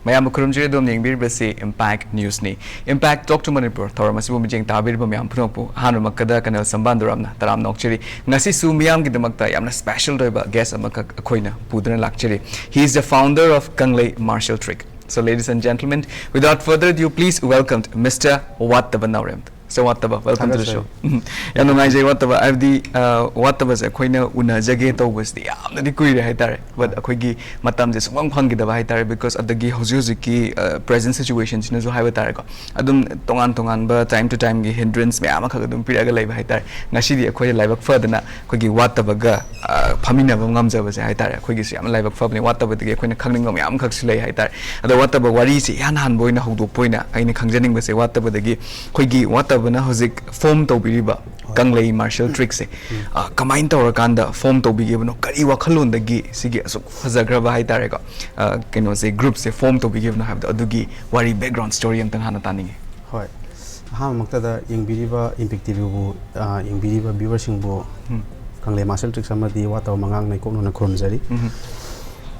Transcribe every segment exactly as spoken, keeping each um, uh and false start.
ꯑꯌꯥꯝꯕ ꯈꯨꯔꯨꯝꯖꯔꯤ꯫ ꯑꯗꯣꯝꯅ ꯌꯦꯡꯕꯤꯔꯤꯕꯁꯤ Impact Newsꯅꯤ꯫ Impact Talk to Manipur ꯊꯧꯔꯝ ꯑꯁꯤꯕꯨ ꯃꯤꯠꯌꯦꯡ ꯇꯥꯕꯤꯔꯤꯕ ꯃꯌꯥꯝ ꯄꯨꯝꯅꯃꯛꯄꯨ ꯑꯍꯥꯟꯕꯃꯛꯇꯗ ꯀꯔꯅꯦꯜ ꯁꯝꯕꯥꯟꯗꯨꯔꯥꯝꯅ ꯇꯔꯥꯝꯅ ꯑꯣꯛꯆꯔꯤ꯫ ꯉꯁꯤꯁꯨ ꯃꯤꯌꯥꯝꯒꯤꯗꯃꯛꯇ ꯌꯥꯝꯅ special ꯑꯣꯏꯕ guest ꯑꯃꯈꯛ ꯑꯩꯈꯣꯏꯅ ꯄꯨꯗꯨꯅ ꯂꯥꯛꯆꯔꯤ꯫ He is the founder of Kanglei Martial Trick. So, ladies and gentlemen, without further ado, please welcome Mister ꯋꯥꯠꯇꯕ Naorem. So, ꯋꯥꯠꯇꯕ, welcome to the show. ꯎꯝ, ꯌꯥꯝ ꯅꯨꯡꯉꯥꯏꯖꯩ ꯋꯥꯠꯇꯕ, ꯍꯥꯏꯕꯗꯤ, ꯑ, ꯋꯥꯠꯇꯕꯁꯦ ꯑꯩꯈꯣꯏꯅ ꯎꯅꯖꯒꯦ ꯇꯧꯕꯁꯤꯗꯤ ꯌꯥꯝꯅꯗꯤ ꯀꯨꯏꯔꯦ ꯍꯥꯏꯇꯥꯔꯦ, but ꯑꯩꯈꯣꯏꯒꯤ ꯃꯇꯝꯁꯦ ꯁꯨꯡꯐꯪ ꯐꯪꯈꯤꯗꯕ ꯍꯥꯏꯇꯥꯔꯦ, because ꯑꯗꯒꯤ ꯍꯧꯖꯤꯛ ꯍꯧꯖꯤꯛꯀꯤ, ꯑ, present situationꯁꯤꯅꯁꯨ ꯍꯥꯏꯕ ꯇꯥꯔꯦꯀꯣ, ꯑꯗꯨꯝ ꯇꯣꯉꯥꯟ ꯇꯣꯉꯥꯟꯕ time to timeꯒꯤ hindrance ꯃꯌꯥꯝ ꯑꯃꯈꯛ ꯑꯗꯨꯝ ꯄꯤꯔꯛꯑꯒ ꯂꯩꯕ ꯍꯥꯏꯇꯥꯔꯦ꯫ ꯉꯁꯤꯗꯤ ꯑꯩꯈꯣꯏ ꯂꯥꯏꯕꯛ ꯐꯗꯅ ꯑꯩꯈꯣꯏꯒꯤ ꯋꯥꯠꯇꯕꯒ, ꯑ, ꯐꯝꯃꯤꯟꯅꯕ ꯉꯝꯖꯕꯁꯦ ꯍꯥꯏꯇꯥꯔꯦ, ꯑꯩꯈꯣꯏꯒꯤꯁꯨ ꯌꯥꯝꯅ ꯂꯥꯏꯕꯛ ꯐꯕꯅꯤ꯫ ꯋꯥꯠꯇꯕꯗꯒꯤ ꯑꯩꯈꯣꯏꯅ ꯈꯪꯅꯤꯡꯕ ꯃꯌꯥꯝ ꯑꯃꯈꯛꯁꯨ ꯂꯩ ꯍꯥꯏꯇꯥꯔꯦ꯫ ꯑꯗꯣ ꯋꯥꯠꯇꯕ, ꯋꯥꯔꯤꯁꯦ ꯏꯍꯥꯟ ꯍꯥꯟꯕ ꯑꯣꯏꯅ ꯍꯧꯗꯣꯛꯄ ꯑꯣꯏꯅ ꯑꯩꯅ ꯈꯪꯖꯅꯤꯡꯕꯁꯦ, ꯋꯥꯠꯇꯕꯗꯒꯤ ꯑꯩꯈꯣꯏꯒꯤ ꯋꯥꯠꯇꯕꯅ ꯍꯧꯖꯤꯛ form ꯇꯧꯕꯤꯔꯤꯕ ꯀꯪꯂꯩ Martial Trickꯁꯦ, ꯑ, ꯀꯃꯥꯏꯅ ꯇꯧꯔꯀꯥꯟꯗ form ꯇꯧꯕꯤꯈꯤꯕꯅꯣ? ꯀꯔꯤ ꯋꯥꯈꯜꯂꯣꯟꯗꯒꯤ ꯁꯤꯒꯤ ꯑꯁꯨꯛ ꯐꯖꯈ꯭ꯔꯕ ꯍꯥꯏꯇꯥꯔꯦꯀꯣ, ꯑ, ꯀꯩꯅꯣꯁꯦ, groupꯁꯦ form ꯇꯧꯕꯤꯈꯤꯕꯅꯣ ꯍꯥꯏꯕꯗꯣ, ꯑꯗꯨꯒꯤ ꯋꯥꯔꯤ, background story ꯑꯝꯇꯪ ꯍꯥꯟꯅ ꯇꯥꯅꯤꯡꯉꯤ꯫ ꯍꯣꯏ꯫ ꯑꯍꯥꯟꯕꯃꯛꯇꯗ ꯌꯦꯡꯕꯤꯔꯤꯕ Impact TVꯕꯨ, ꯑ, ꯌꯦꯡꯕꯤꯔꯤꯕ viewerꯁꯤꯡꯕꯨ ꯎꯝ꯫ ꯀꯪꯂꯩ Martial Tricks ꯑꯃꯗꯤ ꯋꯥꯠꯇꯕ ꯃꯉꯥꯡꯅ ꯏꯀꯣꯛꯅꯅ ꯈꯨꯔꯨꯝꯖꯔꯤ꯫ ꯎꯝ꯫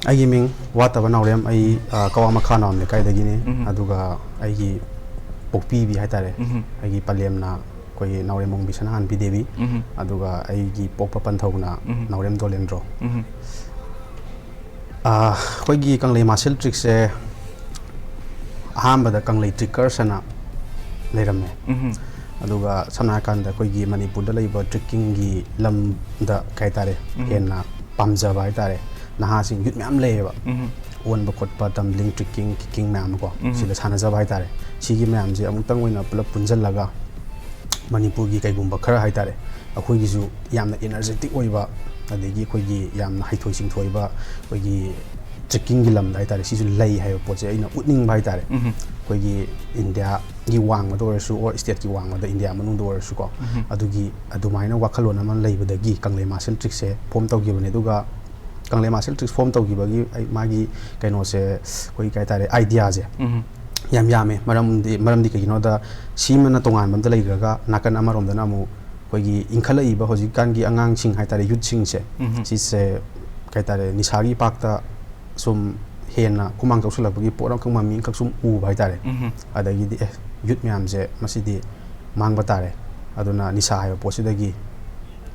ꯑꯩꯒꯤ ꯃꯤꯡ ꯋꯥꯠꯇꯕ ꯅꯥꯎꯔꯦꯝ, ꯑꯩ, ꯑ, ꯀꯋꯥ ꯃꯈꯥ ꯅꯥꯎꯔꯦꯝ ꯂꯩꯀꯥꯏꯗꯒꯤꯅꯤ꯫ ꯎꯝ꯫ ꯑꯗꯨꯒ ꯑꯩꯒꯤ ꯄꯣꯛꯄꯤꯕꯤ ꯍꯥꯏꯇꯥꯔꯦ, ꯎꯝ꯫ ꯑꯩꯒꯤ ꯄꯂꯦꯝꯅ ꯑꯩꯈꯣꯏꯒꯤ ꯅꯥꯎꯔꯦꯝꯕꯣꯡ ꯕꯤꯁꯅꯥꯍꯟꯕꯤ ꯗꯦꯕꯤ, ꯎꯝ꯫ ꯑꯗꯨꯒ ꯑꯩꯒꯤ ꯄꯣꯛꯄ ꯄꯟꯊꯧꯅ ꯎꯝ꯫ ꯅꯥꯎꯔꯦꯝ ꯗꯣꯂꯦꯟꯗ꯭ꯔꯣ꯫ ꯎꯝ꯫ ꯑ, ꯑꯩꯈꯣꯏꯒꯤ ꯀꯪꯂꯩ Martial Tricksꯁꯦ ꯑꯍꯥꯟꯕꯗ ꯀꯪꯂꯩ Trickers ꯍꯥꯏꯅ ꯂꯩꯔꯝꯃꯦ꯫ ꯎꯝ꯫ ꯑꯗꯨꯒ ꯁꯝꯅ ꯍꯥꯏꯔꯀꯥꯟꯗ ꯑꯩꯈꯣꯏꯒꯤ ꯃꯅꯤꯄꯨꯔꯗ ꯂꯩꯕ trickingꯒꯤ ꯂꯝꯗ ꯀꯩ ꯍꯥꯏꯇꯥꯔꯦ, ꯎꯝ꯫ ꯍꯦꯟꯅ ꯄꯥꯝꯖꯕ ꯍꯥꯏꯇꯥꯔꯦ꯫ ꯅꯍꯥꯁꯤꯡ youth ꯃꯌꯥꯝ ꯂꯩꯌꯦꯕ꯫ ꯎꯝ꯫ ꯑꯣꯟꯕ ꯈꯣꯠꯄ, tumbling, tricking, kicking ꯃꯌꯥꯝ ꯑꯃꯀꯣ, ꯎꯝ꯫ ꯁꯤꯗ ꯁꯥꯟꯅꯖꯕ ꯍꯥꯏꯇꯥꯔꯦ꯫ ꯁꯤꯒꯤ ꯃꯌꯥꯝꯁꯦ ꯑꯃꯨꯛꯇꯪ ꯑꯣꯏꯅ ꯄꯨꯂꯞ ꯄꯨꯟꯁꯤꯜꯂꯒ ꯃꯅꯤꯄꯨꯔꯒꯤ ꯀꯩꯒꯨꯝꯕ ꯈꯔ ꯍꯥꯏꯇꯥꯔꯦ, ꯑꯩꯈꯣꯏꯒꯤꯁꯨ ꯌꯥꯝꯅ energetic ꯑꯣꯏꯕ, ꯑꯗꯒꯤ ꯑꯩꯈꯣꯏꯒꯤ ꯌꯥꯝꯅ ꯍꯩꯊꯣꯏ ꯁꯤꯡꯊꯣꯏꯕ, ꯑꯩꯈꯣꯏꯒꯤ trickingꯒꯤ ꯂꯝꯗ ꯍꯥꯏꯇꯥꯔꯦ, ꯁꯤꯁꯨ ꯂꯩ ꯍꯥꯏꯕ ꯄꯣꯠꯁꯦ ꯑꯩꯅ ꯎꯠꯅꯤꯡꯕ ꯍꯥꯏꯇꯥꯔꯦ꯫ ꯎꯝ꯫ ꯑꯩꯈꯣꯏꯒꯤ ꯏꯟꯗꯤꯌꯥꯒꯤ ꯋꯥꯡꯃꯗ ꯑꯣꯏꯔꯁꯨ, or stateꯀꯤ ꯋꯥꯡꯃꯗ, ꯏꯟꯗꯤꯌꯥ ꯃꯅꯨꯡꯗ ꯑꯣꯏꯔꯁꯨꯀꯣ, ꯎꯝ꯫ ꯑꯗꯨꯒꯤ ꯑꯗꯨꯃꯥꯏꯅ ꯋꯥꯈꯜꯂꯣꯟ ꯑꯃ ꯂꯩꯕꯗꯒꯤ ꯀꯪꯂꯩ Martial Tricksꯁꯦ form ꯇꯧꯈꯤꯕꯅꯦ꯫ ꯑꯗꯨꯒ ꯀꯪꯂꯩ Martial Tricks form ꯇꯧꯈꯤꯕꯒꯤ ꯑꯩ, ꯃꯥꯒꯤ ꯀꯩꯅꯣꯁꯦ, ꯑꯩꯈꯣꯏ ꯀꯩ ꯍꯥꯏꯇꯥꯔꯦ, ideaꯁꯦ ꯎꯝ꯫ ꯌꯥꯝ ꯌꯥꯝꯃꯦ꯫ ꯃꯔꯝꯗꯤ, ꯃꯔꯝꯗꯤ ꯀꯩꯒꯤꯅꯣꯗ, ꯁꯤꯃꯅ ꯇꯣꯉꯥꯟꯕ ꯑꯝꯗ ꯂꯩꯈ꯭ꯔꯒ, ꯅꯥꯀꯟ ꯑꯃꯔꯣꯝꯗꯅ ꯑꯃꯨꯛ ꯑꯩꯈꯣꯏꯒꯤ ꯏꯟꯈꯠꯂꯛꯏꯕ ꯍꯧꯖꯤꯛꯀꯥꯟꯒꯤ ꯑꯉꯥꯡꯁꯤꯡ ꯍꯥꯏꯇꯥꯔꯦ, youthꯁꯤꯡꯁꯦ, ꯎꯝ꯫ ꯁꯤꯁꯦ ꯀꯩ ꯍꯥꯏꯇꯥꯔꯦ, ꯅꯤꯁꯥꯒꯤ ꯏꯄꯥꯛꯇ ꯁꯨꯝ ꯍꯦꯟꯅ ꯈꯨꯃꯥꯡ ꯆꯥꯎꯁꯤꯜꯂꯛꯄꯒꯤ ꯄꯣꯠ ꯑꯃꯈꯛ ꯃꯃꯤ ꯑꯃꯈꯛ ꯁꯨꯝ ꯎꯕ ꯍꯥꯏꯇꯥꯔꯦ꯫ ꯎꯝ꯫ ꯑꯗꯒꯤꯗꯤ ꯑꯦ, ꯌꯨꯠ ꯃꯌꯥꯝꯁꯦ ꯃꯁꯤꯗꯤ ꯃꯥꯡꯕ ꯇꯥꯔꯦ, ꯑꯗꯨꯅ ꯅꯤꯁꯥ ꯍꯥꯏꯕ ꯄꯣꯠꯁꯤꯗꯒꯤ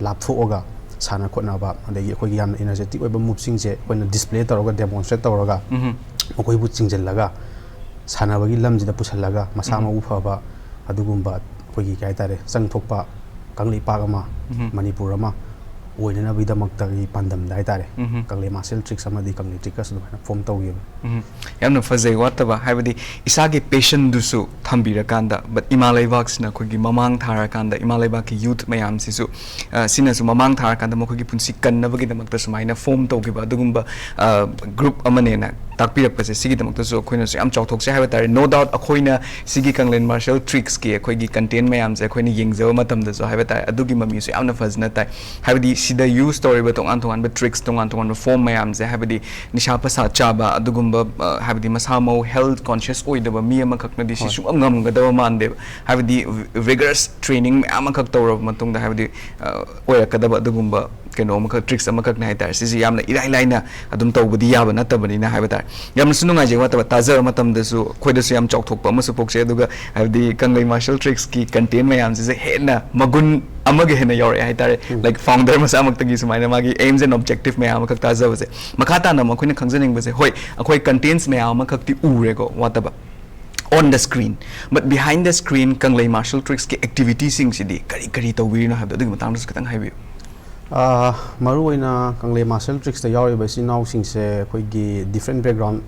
ꯂꯥꯞꯊꯣꯛꯑꯒ ꯁꯥꯟꯅ ꯈꯣꯠꯅꯕ, ꯑꯗꯒꯤ ꯑꯩꯈꯣꯏꯒꯤ ꯌꯥꯝꯅ ꯏꯅꯔꯖꯦꯇꯤꯛ ꯑꯣꯏꯕ ꯃꯨꯞꯁꯤꯡꯁꯦ ꯑꯩꯈꯣꯏꯅ ꯗꯤꯁꯄ꯭ꯂꯦ ꯇꯧꯔꯒ, ꯗꯦꯃꯣꯟꯁꯇ꯭ꯔꯦꯠ ꯇꯧꯔꯒ, ꯎꯝ꯫ ꯃꯈꯣꯏꯕꯨ ꯆꯤꯡꯁꯤꯜꯂꯒ, ꯁꯥꯟꯅꯕꯒꯤ ꯂꯝꯁꯤꯗ ꯄꯨꯁꯤꯜꯂꯒ, ꯃꯁꯥ ꯎꯝ꯫ ꯃꯎ ꯐꯕ, ꯑꯗꯨꯒꯨꯝꯕ ꯑꯩꯈꯣꯏꯒꯤ ꯀꯩ ꯍꯥꯏꯇꯥꯔꯦ, ꯆꯪꯊꯣꯛꯄ ꯀꯪꯂꯩꯄꯥꯛ ꯑꯃ, ꯎꯝ꯫ ꯃꯅꯤꯄꯨꯔ ꯑꯃ ꯑꯣꯏꯅꯅꯕꯒꯤꯗꯃꯛꯇꯒꯤ ꯄꯥꯟꯗꯝꯗ ꯍꯥꯏꯇꯥꯔꯦ, ꯎꯝ꯫ ꯀꯪꯂꯩ ꯃꯥꯔꯁꯦꯜ ꯇ꯭ꯔꯤꯛꯁ ꯑꯃꯗꯤ ꯀꯪꯂꯩ ꯇ꯭ꯔꯤꯛꯀꯁ ꯑꯗꯨꯃꯥꯏꯅ ꯐꯣꯝ ꯇꯧꯈꯤꯕꯅꯤ꯫ ꯎꯝ꯫ ꯌꯥꯝꯅ ꯐꯖꯩ꯫ ꯋꯥꯠꯇꯕ ꯍꯥꯏꯕꯗꯤ ꯏꯁꯥꯒꯤ ꯄꯦꯁꯟꯗꯨꯁꯨ ꯊꯝꯕꯤꯔꯀꯥꯟꯗ, but ꯏꯃꯥ ꯂꯩꯕꯥꯛꯁꯤꯅ ꯑꯩꯈꯣꯏꯒꯤ ꯃꯃꯥꯡ ꯊꯥꯔꯀꯥꯟꯗ, ꯏꯃꯥ ꯂꯩꯕꯥꯛꯀꯤ ꯌꯨꯠ ꯃꯌꯥꯝꯁꯤꯁꯨ, ꯑ, ꯁꯤꯅꯁꯨ ꯃꯃꯥꯡ ꯊꯥꯔꯀꯥꯟꯗ ꯃꯈꯣꯏꯒꯤ ꯄꯨꯟꯁꯤ ꯀꯟꯅꯕꯒꯤꯗꯃꯛꯇ ꯁꯨꯃꯥꯏꯅ ꯐꯣꯝ ꯇꯧꯈꯤꯕ ꯑꯗꯨꯒꯨꯝꯕ, ꯑ, ꯒ꯭ꯔꯨꯞ ꯑꯃꯅꯦꯅ ꯇꯥꯛꯄꯤꯔꯛꯄꯁꯦ, ꯁꯤꯒꯤꯗꯃꯛꯇꯁꯨ ꯑꯩꯈꯣꯏꯅꯁꯨ ꯌꯥꯝ ꯆꯥꯎꯊꯣꯛꯆꯩ ꯍꯥꯏꯕ ꯇꯥꯔꯦ꯫ No doubt ꯑꯩꯈꯣꯏꯅ ꯁꯤꯒꯤ ꯀꯪꯂꯦꯟ ꯃꯥꯔꯁꯦꯜ ꯇ꯭ꯔꯤꯛꯁꯀꯤ ꯑꯩꯈꯣꯏꯒꯤ ꯀꯟꯇꯦꯟ ꯃꯌꯥꯝꯁꯦ ꯑꯩꯈꯣꯏꯅ ꯌꯦꯡꯖꯕ ꯃꯇꯝꯗꯁꯨ ꯍꯥꯏꯕ ꯇꯥꯔꯦ, ꯑꯗꯨꯒꯤ ꯃꯃꯤꯁꯨ ꯌꯥꯝꯅ ꯐꯖꯅ ꯇꯥꯏ꯫ ꯍꯥꯏꯕꯗꯤ ꯁꯤꯗ ꯌꯨꯁ ꯇꯧꯔꯤꯕ ꯇꯣꯉꯥꯟ ꯇꯣꯉꯥꯟꯕ ꯇ꯭ꯔꯤꯛꯁ, ꯇꯣꯉꯥꯟ ꯇꯣꯉꯥꯟꯕ ꯐꯣꯝ ꯃꯌꯥꯝꯁꯦ, ꯍꯥꯏꯕꯗꯤ ꯅꯤꯁꯥ ꯄꯁꯥ ꯆꯥꯕ ꯑꯗꯨꯒꯨꯝꯕ, ꯑ, ꯍꯥꯏꯕꯗꯤ ꯃꯁꯥ ꯃꯎ ꯍꯦꯜꯊ ꯀꯣꯟꯁꯤꯌꯁ ꯑꯣꯏꯗꯕ ꯃꯤ ꯑꯃꯈꯛꯅꯗꯤ ꯁꯤ ꯍꯣꯏ꯫ ꯁꯨꯡꯉꯝ ꯉꯝꯒꯗꯕ ꯃꯥꯟꯗꯦꯕ꯫ ꯍꯥꯏꯕꯗꯤ ꯔꯤꯒꯔꯁ ꯇ꯭ꯔꯦꯅꯤꯡ ꯃꯌꯥꯝ ꯑꯃꯈꯛ ꯇꯧꯔꯕ ꯃꯇꯨꯡꯗ, ꯍꯥꯏꯕꯗꯤ, ꯑ, ꯑꯣꯏꯔꯛꯀꯗꯕ ꯑꯗꯨꯒꯨꯝꯕ ꯀꯩꯅꯣ ꯑꯃꯈꯛ, ꯇ꯭ꯔꯤꯛꯁ ꯑꯃꯈꯛꯅꯦ ꯍꯥꯏꯇꯥꯔꯦ꯫ ꯁꯤꯁꯦ ꯌꯥꯝꯅ ꯏꯔꯥꯏ ꯂꯥꯏꯅ ꯑꯗꯨꯝ ꯇꯧꯕꯗꯤ ꯌꯥꯕ ꯅꯠꯇꯕꯅꯤꯅ ꯍꯥꯏꯕ ꯇꯥꯔꯦ꯫ ꯌꯥꯝꯅꯁꯨ ꯅꯨꯡꯉꯥꯏꯖꯩ ꯋꯥꯠꯇꯕ, ꯇꯥꯖꯕ ꯃꯇꯝꯗꯁꯨ ꯑꯩꯈꯣꯏꯗꯁꯨ ꯌꯥꯝ ꯆꯥꯎꯊꯣꯛꯄ ꯑꯃꯁꯨ ꯄꯣꯛꯆꯩ꯫ ꯑꯗꯨꯒ ꯍꯥꯏꯕꯗꯤ ꯀꯪꯂꯩ ꯃꯥꯔꯁꯦꯜ ꯇ꯭ꯔꯤꯛꯁꯀꯤ ꯀꯟꯇꯦꯟ ꯃꯌꯥꯝꯁꯤꯁꯦ ꯍꯦꯟꯅ ꯃꯒꯨꯟ ꯑꯃꯒ ꯍꯦꯟꯅ ꯌꯥꯎꯔꯛꯑꯦ ꯍꯥꯏꯇꯥꯔꯦ꯫ ꯎꯝ꯫ Like founder ꯃꯁꯥꯃꯛꯇꯒꯤ ꯁꯨꯃꯥꯏꯅ ꯃꯥꯒꯤ aims and objective ꯃꯌꯥꯝ ꯑꯃꯈꯛ ꯇꯥꯖꯕꯁꯦ꯫ ꯃꯈꯥ ꯇꯥꯅ ꯑꯃꯨꯛ ꯑꯩꯈꯣꯏꯅ ꯈꯪꯖꯅꯤꯡꯕꯁꯦ, ꯍꯣꯏ, ꯑꯩꯈꯣꯏ ꯀꯟꯇꯦꯟꯁ ꯃꯌꯥꯝ ꯑꯃꯈꯛꯇꯤ ꯎꯔꯦꯀꯣ ꯋꯥꯠꯇꯕ, on the screen, but behind the screen ꯀꯪꯂꯩ ꯃꯥꯔꯁꯦꯜ ꯇ꯭ꯔꯤꯛꯁꯀꯤ ꯑꯦꯛꯇꯤꯚꯤꯇꯤꯁꯤꯡꯁꯤꯗꯤ ꯀꯔꯤ ꯀꯔꯤ ꯇꯧꯕꯤꯔꯤꯅꯣ ꯍꯥꯏꯕꯗꯣ, ꯑꯗꯨꯒꯤ ꯃꯇꯥꯡꯗꯁꯨ ꯈꯤꯇꯪ ꯍꯥꯏꯕꯤꯌꯨ꯫ ꯑꯥ, ꯃꯔꯨꯑꯣꯏꯅ ꯀꯪꯂꯩ ꯃꯥꯔꯁꯦꯜ ꯇ꯭ꯔꯤꯛꯁꯇ ꯌꯥꯎꯔꯤꯕ ꯏꯆꯤꯟ ꯏꯅꯥꯎꯁꯤꯡꯁꯦ ꯑꯩꯈꯣꯏꯒꯤ ꯗꯤꯐ꯭ꯔꯦꯟ ꯕꯦꯛꯒ꯭ꯔꯥꯎꯟ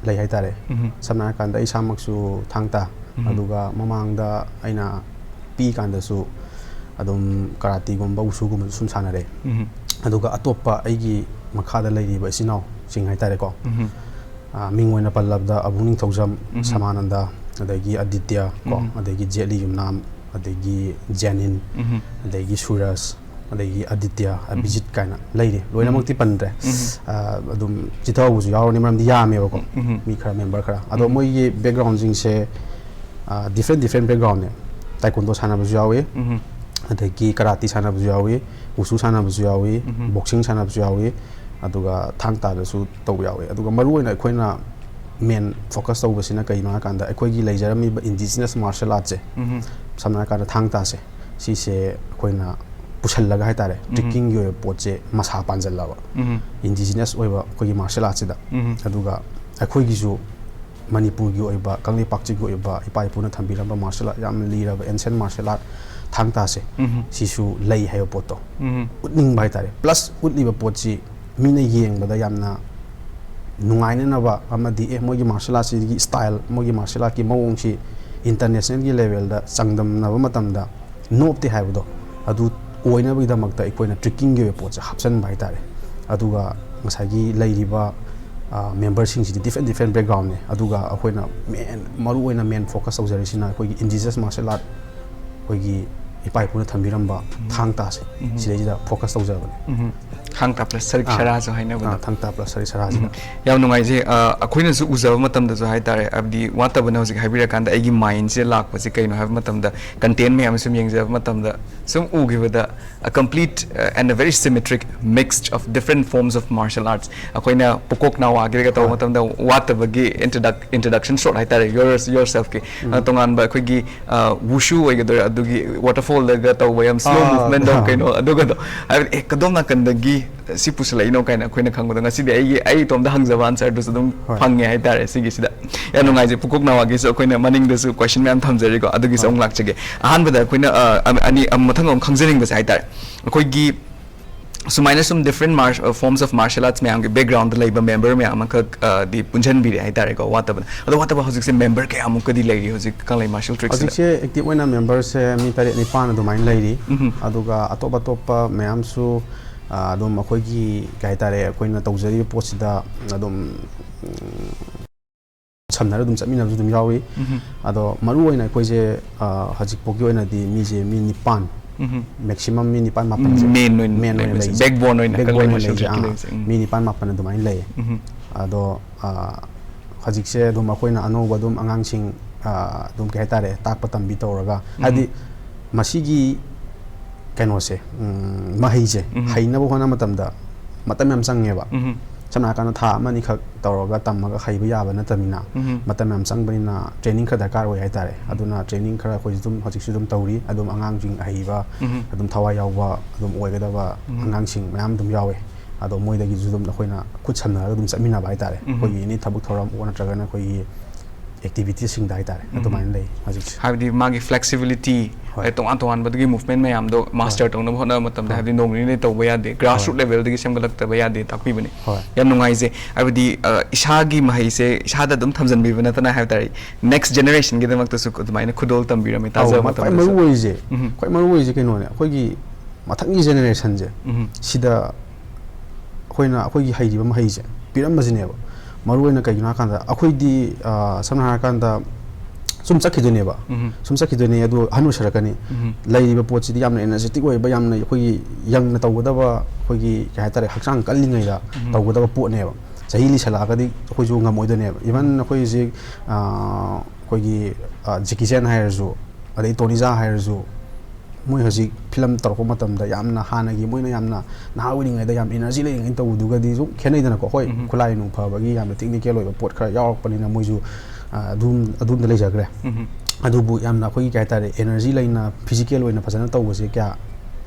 ꯂꯩ ꯍꯥꯏꯇꯥꯔꯦ꯫ ꯎꯝ꯫ ꯁꯝꯅ ꯍꯥꯏꯔꯀꯥꯟꯗ ꯑꯩ ꯏꯁꯥꯃꯛꯁꯨ ꯊꯥꯡ ꯇꯥ, ꯎꯝ꯫ ꯑꯗꯨꯒ ꯃꯃꯥꯡꯗ ꯑꯩꯅ ꯄꯤꯛꯏꯀꯥꯟꯗꯁꯨ ꯑꯗꯨꯝ ꯀꯔꯥꯇꯤꯒꯨꯝꯕ, ꯋꯨꯁꯨꯒꯨꯝꯕꯁꯨ ꯁꯨꯝ ꯁꯥꯟꯅꯔꯦ꯫ ꯎꯝ꯫ ꯑꯗꯨꯒ ꯑꯇꯣꯞꯄ ꯑꯩꯒꯤ ꯃꯈꯥꯗ ꯂꯩꯔꯤꯕ ꯏꯆꯤꯟ ꯏꯅꯥꯎꯁꯤꯡ ꯍꯥꯏꯇꯥꯔꯦꯀꯣ, ꯎꯝ꯫ ꯑꯥ, ꯃꯤꯡ ꯑꯣꯏꯅ ꯄꯜꯂꯕꯗ ꯑꯕꯨꯡ ꯅꯤꯡꯊꯧꯖꯝ, ꯎꯝ꯫ ꯁꯃꯥꯅꯟꯗ, ꯑꯗꯒꯤ ꯑꯗꯤꯇ꯭ꯌ ꯀꯣ, ꯎꯝ꯫ ꯑꯗꯒꯤ ꯖꯦꯠꯂꯤ ꯌꯨꯝꯅꯥꯝ, ꯑꯗꯒꯤ ꯖꯦꯅꯤꯟ, ꯎꯝ꯫ ꯑꯗꯒꯤ ꯁꯨꯔꯖ, ꯑꯗꯒꯤ ꯑꯗꯤꯇ꯭ꯌ, ꯎꯝ꯫ ꯑꯕꯤꯖꯤꯠ ꯀꯥꯏꯅ ꯂꯩꯔꯤ꯫ ꯂꯣꯏꯅꯃꯛꯇꯤ ꯎꯝ꯫ ꯄꯟꯗ꯭ꯔꯦ꯫ ꯎꯝ꯫ ꯑꯥ, ꯑꯗꯨꯝ ꯆꯤꯊꯍꯧꯕꯁꯨ ꯌꯥꯎꯔꯅꯤ, ꯃꯔꯝꯗꯤ ꯌꯥꯝꯃꯦꯕꯀꯣ, ꯎꯝ꯫ ꯃꯤ ꯈꯔ, ꯃꯦꯝꯕꯔ ꯈꯔ꯫ ꯑꯗꯣ ꯎꯝ꯫ ꯃꯣꯏꯒꯤ ꯕꯦꯛꯒ꯭ꯔꯥꯎꯟꯁꯤꯡꯁꯦ, ꯑꯥ, ꯗꯤꯐ꯭ꯔꯦꯟ ꯗꯤꯐ꯭ꯔꯦꯟ ꯕꯦꯛꯒ꯭ꯔꯥꯎꯟꯅꯦ꯫ ꯇꯥꯏꯀꯨꯟꯗꯣ ꯁꯥꯟꯅꯕꯁꯨ ꯌꯥꯎꯏ, ꯎꯝ꯫ ꯑꯗꯒꯤ ꯀꯔꯥꯇꯤ ꯁꯥꯟꯅꯕꯁꯨ ꯌꯥꯎꯏ, ꯋꯨꯁꯨ ꯁꯥꯟꯅꯕꯁꯨ ꯌꯥꯎꯏ, ꯎꯝ꯫ ꯕꯣꯛꯁꯤꯡ ꯁꯥꯟꯅꯕꯁꯨ ꯌꯥꯎꯏ, ꯑꯗꯨꯒ ꯊꯥꯡ ꯇꯥꯗꯁꯨ ꯇꯧꯕ ꯌꯥꯎꯋꯦ꯫ ꯑꯗꯨꯒ ꯃꯔꯨꯑꯣꯏꯅ ꯑꯩꯈꯣꯏꯅ ꯃꯦꯟ ꯐꯣꯀꯁ ꯇꯧꯕꯁꯤꯅ ꯀꯩꯅꯣ ꯍꯥꯏꯀꯥꯟꯗ, ꯑꯩꯈꯣꯏꯒꯤ ꯂꯩꯖꯔꯝꯃꯤꯕ ꯏꯟꯗꯤꯖꯤꯅꯁ ꯃꯥꯔꯁꯦꯜ ꯑꯥꯔꯠꯁꯦ, ꯎꯝ꯫ ꯁꯝꯅ ꯍꯥꯏꯔꯀꯥꯟꯗ ꯊꯥꯡ ꯇꯥꯁꯦ, ꯁꯤꯁꯦ ꯑꯩꯈꯣꯏꯅ ꯄꯨꯁꯜꯂꯒ ꯍꯥꯏꯇꯥꯔꯦ, ꯎꯝ꯫ ꯇ꯭ꯔꯤꯛꯀꯤꯡꯒꯤ ꯑꯣꯏꯕ ꯄꯣꯠꯁꯦ ꯃꯁꯥ ꯄꯥꯟꯁꯤꯜꯂꯕ, ꯎꯝ꯫ ꯏꯟꯗꯤꯖꯤꯅꯁ ꯑꯣꯏꯕ ꯑꯩꯈꯣꯏꯒꯤ ꯃꯥꯔꯁꯦꯜ ꯑꯥꯔꯠꯁꯤꯗ꯫ ꯎꯝ꯫ ꯑꯗꯨꯒ ꯑꯩꯈꯣꯏꯒꯤꯁꯨ ꯃꯅꯤꯄꯨꯔꯒꯤ ꯑꯣꯏꯕ, ꯀꯪꯂꯩꯄꯥꯛꯁꯤꯒꯤ ꯑꯣꯏꯕ ꯏꯄꯥ ꯏꯄꯨꯅ ꯊꯝꯕꯤꯔꯝꯕ ꯃꯥꯔꯁꯦꯜ ꯑꯥꯔꯠ, ꯌꯥꯝꯅ ꯂꯤꯔꯕ ꯑꯦꯟꯁꯦꯟ ꯃꯥꯔꯁꯦꯜ ꯑꯥꯔꯠ ꯊꯥꯡ ꯇꯥꯁꯦ, ꯎꯝ꯫ ꯁꯤꯁꯨ ꯂꯩ ꯍꯥꯏꯕ ꯄꯣꯠꯇꯣ, ꯎꯝ꯫ ꯎꯠꯅꯤꯡꯕ ꯍꯥꯏꯇꯥꯔꯦ꯫ ꯄ꯭ꯂꯁ ꯎꯠꯂꯤꯕ ꯄꯣꯠꯁꯤ ꯃꯤꯅ ꯌꯦꯡꯕꯗ ꯌꯥꯝꯅ ꯅꯨꯡꯉꯥꯏꯅꯅꯕ ꯑꯃꯗꯤ, ꯑꯦ, ꯃꯣꯏꯒꯤ ꯃꯥꯔꯁꯦꯜ ꯑꯥꯔꯠꯁꯤꯒꯤ ꯁ꯭ꯇꯥꯏꯜ, ꯃꯣꯏꯒꯤ ꯃꯥꯔꯁꯦꯜ ꯑꯥꯔꯠꯀꯤ ꯃꯑꯣꯡꯁꯤ ꯏꯟꯇꯔꯅꯦꯁꯅꯦꯜꯒꯤ ꯂꯦꯚꯦꯜꯗ ꯆꯥꯡꯗꯝꯅꯕ ꯃꯇꯝꯗ ꯅꯣꯞꯇꯦ ꯍꯥꯏꯕꯗꯣ, ꯑꯗꯨ ꯑꯣꯏꯅꯕꯒꯤꯗꯃꯛꯇ ꯑꯩꯈꯣꯏꯅ ꯇ꯭ꯔꯤꯛꯀꯤꯡꯒꯤ ꯑꯣꯏꯕ ꯄꯣꯠꯁꯦ ꯍꯥꯞꯆꯤꯟꯕ ꯍꯥꯏꯇꯥꯔꯦ꯫ ꯑꯗꯨꯒ ꯉꯁꯥꯏꯒꯤ ꯂꯩꯔꯤꯕ, ꯑ, ꯃꯦꯝꯕꯔꯁꯤꯡꯁꯤꯗꯤ ꯗꯤꯐ꯭ꯔꯦꯟ ꯗꯤꯐ꯭ꯔꯦꯟ ꯕꯦꯛꯒ꯭ꯔꯥꯎꯟꯅꯦ꯫ ꯑꯗꯨꯒ ꯑꯩꯈꯣꯏꯅ ꯃꯦꯟ, ꯃꯔꯨꯑꯣꯏꯅ ꯃꯦꯟ ꯐꯣꯀꯁ ꯇꯧꯖꯔꯤꯁꯤꯅ ꯑꯩꯈꯣꯏꯒꯤ ꯏꯟꯗꯤꯖꯤꯅꯁ ꯃꯥꯔꯁꯦꯜ ꯑꯥꯔꯠ, ꯑꯩꯈꯣꯏꯒꯤ ꯏꯄꯥ ꯏꯄꯨꯅ ꯊꯝꯕꯤꯔꯝꯕ ꯎꯝ꯫ ꯊꯥꯡ ꯇꯥꯁꯦ, ꯎꯝ꯫ ꯁꯤꯗꯩꯁꯤꯗ ꯐꯣꯀꯁ ꯇꯧꯖꯕꯅꯦ꯫ ꯎꯝ꯫ ꯊꯥꯡ ꯇꯥ ꯄ꯭ꯂꯁ ꯁꯔꯤꯛ ꯑꯥ꯫ ꯁꯔꯥꯁꯨ ꯍꯥꯏꯅꯕꯗꯣ꯫ ꯑꯥ, ꯊꯥꯡ ꯇꯥ ꯄ꯭ꯂꯁ ꯁꯔꯤꯛ ꯁꯔꯥꯁꯤꯅ꯫ ꯎꯝ꯫ ꯌꯥꯝ ꯅꯨꯡꯉꯥꯏꯖꯩ꯫ ꯑ, ꯑꯩꯈꯣꯏꯅꯁꯨ ꯎꯖꯕ ꯃꯇꯝꯗꯁꯨ ꯍꯥꯏꯇꯥꯔꯦ, ꯍꯥꯏꯕꯗꯤ ꯋꯥꯠꯇꯕꯅ ꯍꯧꯖꯤꯛ ꯍꯥꯏꯕꯤꯔꯀꯥꯟꯗ ꯑꯩꯒꯤ ꯃꯥꯏꯟꯁꯦ ꯂꯥꯛꯄꯁꯦ ꯀꯩꯅꯣ ꯍꯥꯏꯕ ꯃꯇꯝꯗ, ꯀꯟꯇꯦꯟ ꯃꯌꯥꯝ ꯁꯨꯝ ꯌꯦꯡꯖꯕ ꯃꯇꯝꯗ ꯁꯨꯝ ꯎꯈꯤꯕꯗ, a complete, uh, and a very symmetric mix of different forms of martial arts꯫ ꯑꯩꯈꯣꯏꯅ ꯄꯨꯀꯣꯛ ꯅꯥꯋꯥꯒꯤꯗꯒ ꯇꯧꯕ ꯍꯣꯏ꯫ ꯃꯇꯝꯗ ꯋꯥꯠꯇꯕꯒꯤ introduc-, introduction shot ꯍꯥꯏꯇꯥꯔꯦ, yours, yourselfꯀꯤ꯫ ꯎꯝ꯫ ꯑ, ꯇꯣꯉꯥꯟꯕ ꯑꯩꯈꯣꯏꯒꯤ, ꯑ, wushu ꯑꯣꯏꯒꯗꯣꯏꯔꯥ, ꯑꯗꯨꯒꯤ waterfallꯗꯒ ꯇꯧꯕ ꯌꯥꯝ slow ꯑꯥ, movementꯇꯣ ꯑꯥ꯫ ꯀꯩꯅꯣ, ꯑꯗꯨꯒꯗꯣ꯫ ꯍꯥꯏꯕꯗꯤ, ꯑꯦ, ꯀꯗꯣꯝ ꯅꯥꯀꯟꯗꯒꯤ ꯁꯤ ꯄꯨꯁꯜꯂꯛꯏꯅꯣ ꯀꯥꯏꯅ ꯑꯩꯈꯣꯏꯅ ꯈꯪꯕꯗꯣ, ꯉꯁꯤꯗꯤ ꯑꯩꯒꯤ, ꯑꯩ ꯏꯇꯣꯝꯇ ꯍꯪꯖꯕ answerꯗꯨꯁꯨ ꯑꯗꯨꯝ ꯍꯣꯏ꯫ ꯐꯪꯉꯦ ꯍꯥꯏꯇꯥꯔꯦ ꯁꯤꯒꯤꯁꯤꯗ꯫ ꯌꯥꯝ ꯅꯨꯡꯉꯥꯏꯖꯩ꯫ ꯄꯨꯀꯣꯛ ꯅꯥꯋꯥꯒꯤꯁꯨ ꯑꯩꯈꯣꯏꯅ ꯃꯅꯤꯡꯗꯁꯨ question ꯃꯌꯥꯝ ꯊꯝꯖꯔꯤꯀꯣ, ꯑꯗꯨꯒꯤꯁꯨ ꯍꯣꯏ꯫ ꯑꯃꯨꯛ ꯂꯥꯛꯆꯒꯦ꯫ ꯑꯍꯥꯟꯕꯗ ꯑꯩꯈꯣꯏꯅ, ꯑ, ꯑ, ꯑꯅꯤ, ꯑ, ꯃꯊꯪ ꯑꯃꯨꯛ ꯈꯪꯖꯅꯤꯡꯕꯁꯦ ꯍꯥꯏꯇꯥꯔꯦ, ꯑꯩꯈꯣꯏꯒꯤ ꯁꯨꯃꯥꯏꯅ ꯁꯨꯝ different mar-, ꯑ, forms of martial arts ꯃꯌꯥꯝꯒꯤ backgroundꯗ ꯂꯩꯕ member ꯃꯌꯥꯝ ꯑꯃꯈꯛ, ꯑ, ꯗꯤ ꯄꯨꯟꯁꯤꯟꯕꯤꯔꯦ ꯍꯥꯏꯇꯥꯔꯦꯀꯣ, ꯋꯥꯠꯇꯕꯅ꯫ ꯑꯗꯣ ꯋꯥꯠꯇꯕ ꯍꯧꯖꯤꯛꯁꯦ member ꯀꯌꯥꯃꯨꯛꯀꯗꯤ ꯂꯩꯔꯤ ꯍꯧꯖꯤꯛ ꯀꯪꯂꯩ martial tricks ꯁꯤꯗ? ꯍꯧꯖꯤꯛꯁꯦ active ꯑꯣꯏꯅ memberꯁꯦ ꯃꯤ ꯇꯔꯦꯠ ꯅꯤꯄꯥꯟ ꯑꯗꯨꯃꯥꯏꯅ ꯂꯩꯔꯤ꯫ ꯎꯝ꯫ ꯑꯗꯨꯒ ꯑꯇꯣꯞ ꯑꯇꯣꯞꯄ ꯃꯌꯥꯝꯁꯨ, ꯑ, ꯑꯗꯨꯝ ꯑꯩꯈꯣꯏꯒꯤ, ꯀꯩ ꯍꯥꯏꯇꯥꯔꯦ, ꯑꯩꯈꯣꯏꯅ ꯇꯧꯖꯔꯤꯕ ꯄꯣꯠꯁꯤꯗ ꯑꯗꯨꯝ, ꯎꯝ, ꯁꯝꯅꯔ ꯑꯗꯨꯝ ꯆꯠꯃꯤꯟꯅꯕꯁꯨ ꯑꯗꯨꯝ ꯌꯥꯎꯏ꯫ ꯎꯝ꯫ ꯑꯗꯣ ꯃꯔꯨꯑꯣꯏꯅ ꯑꯩꯈꯣꯏꯁꯦ, ꯑ, ꯍꯧꯖꯤꯛꯐꯥꯎꯒꯤ ꯑꯣꯏꯅꯗꯤ ꯃꯤꯁꯦ ꯃꯤ ꯅꯤꯄꯥꯟ, ꯎꯝ꯫ Maximum ꯃꯤ ꯅꯤꯄꯥꯟ ꯃꯥꯄꯟꯁꯦ main ꯑꯣꯏꯅ main ꯑꯣꯏꯅ ꯂꯩꯕꯁꯦ, ꯂꯩꯖꯩ꯫ Backbone ꯑꯣꯏꯅ ꯃꯦꯟ ꯀꯪꯂꯩ ꯑꯣꯏꯅ martial ꯂꯩꯖꯩ꯫ tricꯀꯤ ꯑꯥ, ꯂꯩꯕꯁꯦ꯫ ꯎꯝ꯫ ꯃꯤ ꯅꯤꯄꯥꯟ ꯃꯥꯄꯟ ꯑꯗꯨꯃꯥꯏꯅ ꯂꯩꯌꯦ꯫ ꯎꯝ꯫ ꯑꯗꯣ, ꯑ, ꯍꯧꯖꯤꯛꯁꯦ ꯑꯗꯨꯝ ꯑꯩꯈꯣꯏꯅ ꯑꯅꯧꯕ ꯑꯗꯨꯝ ꯑꯉꯥꯡꯁꯤꯡ, ꯑ, ꯑꯗꯨꯝ, ꯀꯩ ꯍꯥꯏꯇꯥꯔꯦ, ꯇꯥꯛꯄ ꯇꯝꯕꯤ ꯇꯧꯔꯒ, ꯎꯝ꯫ ꯍꯥꯏꯗꯤ ꯃꯁꯤꯒꯤ ꯀꯩꯅꯣꯁꯦ, ꯎꯝ, ꯃꯍꯩꯁꯦ ꯎꯝ꯫ ꯍꯩꯅꯕ ꯍꯣꯠꯅꯕ ꯃꯇꯝꯗ ꯃꯇꯝ ꯌꯥꯝ ꯆꯪꯉꯦꯕ꯫ ꯁꯝꯅ ꯍꯥꯏꯔꯀꯥꯟꯗ ꯊꯥ ꯑꯃ ꯑꯅꯤꯈꯛ ꯇꯧꯔꯒ ꯇꯝꯃꯒ ꯍꯩꯕ ꯌꯥꯕ ꯅꯠꯇꯕꯅꯤꯅ, ꯃꯇꯝ ꯌꯥꯝ ꯆꯪꯕꯅꯤꯅ training ꯈꯔ ꯗꯔꯀꯥꯔ ꯑꯣꯏ ꯍꯥꯏꯇꯥꯔꯦ꯫ ꯑꯗꯨꯅ training ꯈꯔ ꯑꯩꯈꯣꯏꯁꯨ ꯑꯗꯨꯝ ꯍꯧꯖꯤꯛꯁꯨ ꯑꯗꯨꯝ ꯇꯧꯔꯤ꯫ ꯑꯗꯨꯝ ꯑꯉꯥꯡꯁꯤꯡ ꯑꯍꯩꯕ, ꯑꯗꯨꯝ ꯊꯋꯥꯏ ꯌꯥꯎꯕ, ꯑꯗꯨꯝ ꯑꯣꯏꯒꯗꯕ ꯑꯉꯥꯡꯁꯤꯡ ꯃꯌꯥꯝ ꯑꯗꯨꯝ ꯌꯥꯎꯋꯦ꯫ ꯑꯗꯣ ꯃꯣꯏꯗꯒꯤꯁꯨ ꯑꯗꯨꯝ ꯑꯩꯈꯣꯏꯅ ꯈꯨꯠ ꯁꯝꯅꯔꯒ ꯑꯗꯨꯝ ꯆꯠꯃꯤꯟꯅꯕ ꯍꯥꯏꯇꯥꯔꯦ꯫ ꯑꯩꯈꯣꯏꯒꯤ any ꯊꯕꯛ ꯊꯧꯔꯝ ꯑꯣꯔ ꯅꯠꯇ꯭ꯔꯒꯅ ꯑꯩꯈꯣꯏꯒꯤ activitiesꯁꯤꯡꯗ ꯍꯥꯏꯇꯥꯔꯦ꯫ ꯑꯗꯨꯃꯥꯏꯅ ꯂꯩ ꯍꯧꯖꯤꯛꯁꯦ꯫ ꯍꯥꯏꯕꯗꯤ ꯃꯥꯒꯤ flexibility, ꯍꯣꯏ꯫ ꯑꯩ ꯇꯣꯉꯥꯟ ꯇꯣꯉꯥꯟꯕꯗꯒꯤ movement ꯃꯌꯥꯝꯗꯣ master ꯇꯧꯅꯕ ꯍꯣꯠꯅꯕ ꯃꯇꯝꯗ, ꯍꯣꯏ꯫ ꯍꯥꯏꯕꯗꯤ ꯅꯣꯡ ꯅꯤꯅꯤꯗ ꯇꯧꯕ ꯌꯥꯗꯦ, grassroot ꯍꯣꯏ꯫ levelꯗꯒꯤ ꯁꯦꯝꯒꯠꯂꯛꯇꯕ ꯌꯥꯗꯦ ꯇꯥꯛꯄꯤꯕꯅꯦ꯫ ꯍꯣꯏ꯫ ꯌꯥꯝ ꯅꯨꯡꯉꯥꯏꯖꯩ꯫ ꯍꯥꯏꯕꯗꯤ, ꯑ, ꯏꯁꯥꯒꯤ ꯃꯍꯩꯁꯦ ꯏꯁꯥꯗ ꯑꯗꯨꯝ ꯊꯝꯖꯤꯟꯕꯤꯕ ꯅꯠꯇꯅ ꯍꯥꯏꯕ ꯇꯥꯔꯦ, next generationꯒꯤꯗꯃꯛꯇꯁꯨ ꯑꯗꯨꯃꯥꯏꯅ ꯈꯨꯗꯣꯜ ꯇꯝꯕꯤꯔꯝꯃꯤ, ꯑꯧ, ꯇꯥꯖꯕ ꯈ꯭ꯋꯥꯏ ꯃꯇꯝꯗꯁꯨ꯫ ꯃꯔꯨ ꯑꯣꯏꯔꯤꯁꯦ, ꯎꯝ꯫ ꯈ꯭ꯋꯥꯏ ꯃꯔꯨ ꯑꯣꯏꯔꯤꯁꯦ ꯀꯩꯅꯣꯅꯦ, ꯑꯩꯈꯣꯏꯒꯤ ꯃꯊꯪꯒꯤ generationꯁꯦ, ꯎꯝ꯫ ꯁꯤꯗ ꯑꯩꯈꯣꯏꯅ ꯑꯩꯈꯣꯏꯒꯤ ꯍꯩꯔꯤꯕ ꯃꯍꯩꯁꯦ ꯄꯤꯔꯝꯕꯁꯤꯅꯦꯕ꯫ ꯃꯔꯨ ꯑꯣꯏꯅ ꯀꯩꯒꯤꯅꯣ ꯍꯥꯏꯀꯥꯟꯗ, ꯑꯩꯈꯣꯏꯗꯤ, ꯑ, ꯁꯝꯅ ꯍꯥꯏꯔꯀꯥꯟꯗ, ꯁꯨꯝ ꯆꯠꯈꯤꯗꯣꯏꯅꯦꯕ꯫ ꯎꯝ꯫ ꯁꯨꯝ ꯆꯠꯈꯤꯗꯣꯏꯅꯦ, ꯑꯗꯣ ꯑꯍꯟ ꯑꯣꯏꯁꯜꯂꯛꯀꯅꯤ꯫ ꯎꯝ꯫ ꯂꯩꯔꯤꯕ ꯄꯣꯠꯁꯤꯗꯤ ꯌꯥꯝꯅ energetic ꯑꯣꯏꯕ, ꯌꯥꯝꯅ ꯑꯩꯈꯣꯏꯒꯤ youngꯅ ꯇꯧꯒꯗꯕ, ꯑꯩꯈꯣꯏꯒꯤ, ꯀꯩ ꯍꯥꯏꯇꯥꯔꯦ, ꯍꯛꯆꯥꯡ ꯀꯜꯂꯤꯉꯩꯗ ꯎꯝ꯫ ꯇꯧꯒꯗꯕ ꯄꯣꯠꯅꯦꯕ꯫ ꯆꯍꯤ ꯂꯤꯁꯜꯂꯛꯑꯒꯗꯤ ꯑꯩꯈꯣꯏꯁꯨ ꯉꯝꯃꯣꯏꯗꯣꯏꯅꯦꯕ꯫ Even ꯑꯩꯈꯣꯏ ꯍꯧꯖꯤꯛ, ꯑ, ꯑꯩꯈꯣꯏꯒꯤ, ꯑ, Jackie Chan ꯍꯥꯏꯔꯁꯨ, ꯑꯗꯩ Tony Jaa ꯍꯥꯏꯔꯁꯨ, ꯃꯣꯏ ꯍꯧꯖꯤꯛ film ꯇꯧꯔꯛꯄ ꯃꯇꯝꯗ ꯌꯥꯝꯅ ꯍꯥꯟꯅꯒꯤ ꯃꯣꯏꯅ ꯌꯥꯝꯅ ꯅꯍꯥ ꯑꯣꯏꯔꯤꯉꯩꯗ ꯌꯥꯝ energy ꯂꯩꯔꯤꯉꯩ ꯇꯧꯕꯗꯨꯒꯗꯤ ꯁꯨꯝ ꯈꯦꯠꯅꯩꯗꯅꯀꯣ꯫ ꯍꯣꯏ, ꯎꯝ꯫ ꯈꯨꯠꯂꯥꯏ ꯅꯨꯡ ꯐꯕꯒꯤ ꯌꯥꯝꯅ technical ꯑꯣꯏꯕ ꯄꯣꯠ ꯈꯔ ꯌꯥꯎꯔꯛꯄꯅꯤꯅ ꯃꯣꯏꯁꯨ, ꯑ, ꯑꯗꯨꯝ, ꯑꯗꯨꯝꯗ ꯂꯩꯖꯈ꯭ꯔꯦ꯫ ꯎꯝ꯫ ꯑꯗꯨꯕꯨ ꯌꯥꯝꯅ ꯑꯩꯈꯣꯏꯒꯤ ꯀꯩ ꯍꯥꯏꯇꯥꯔꯦ, energy ꯂꯩꯅ physical ꯑꯣꯏꯅ ꯐꯖꯅ ꯇꯧꯕꯁꯦ ꯀꯌꯥ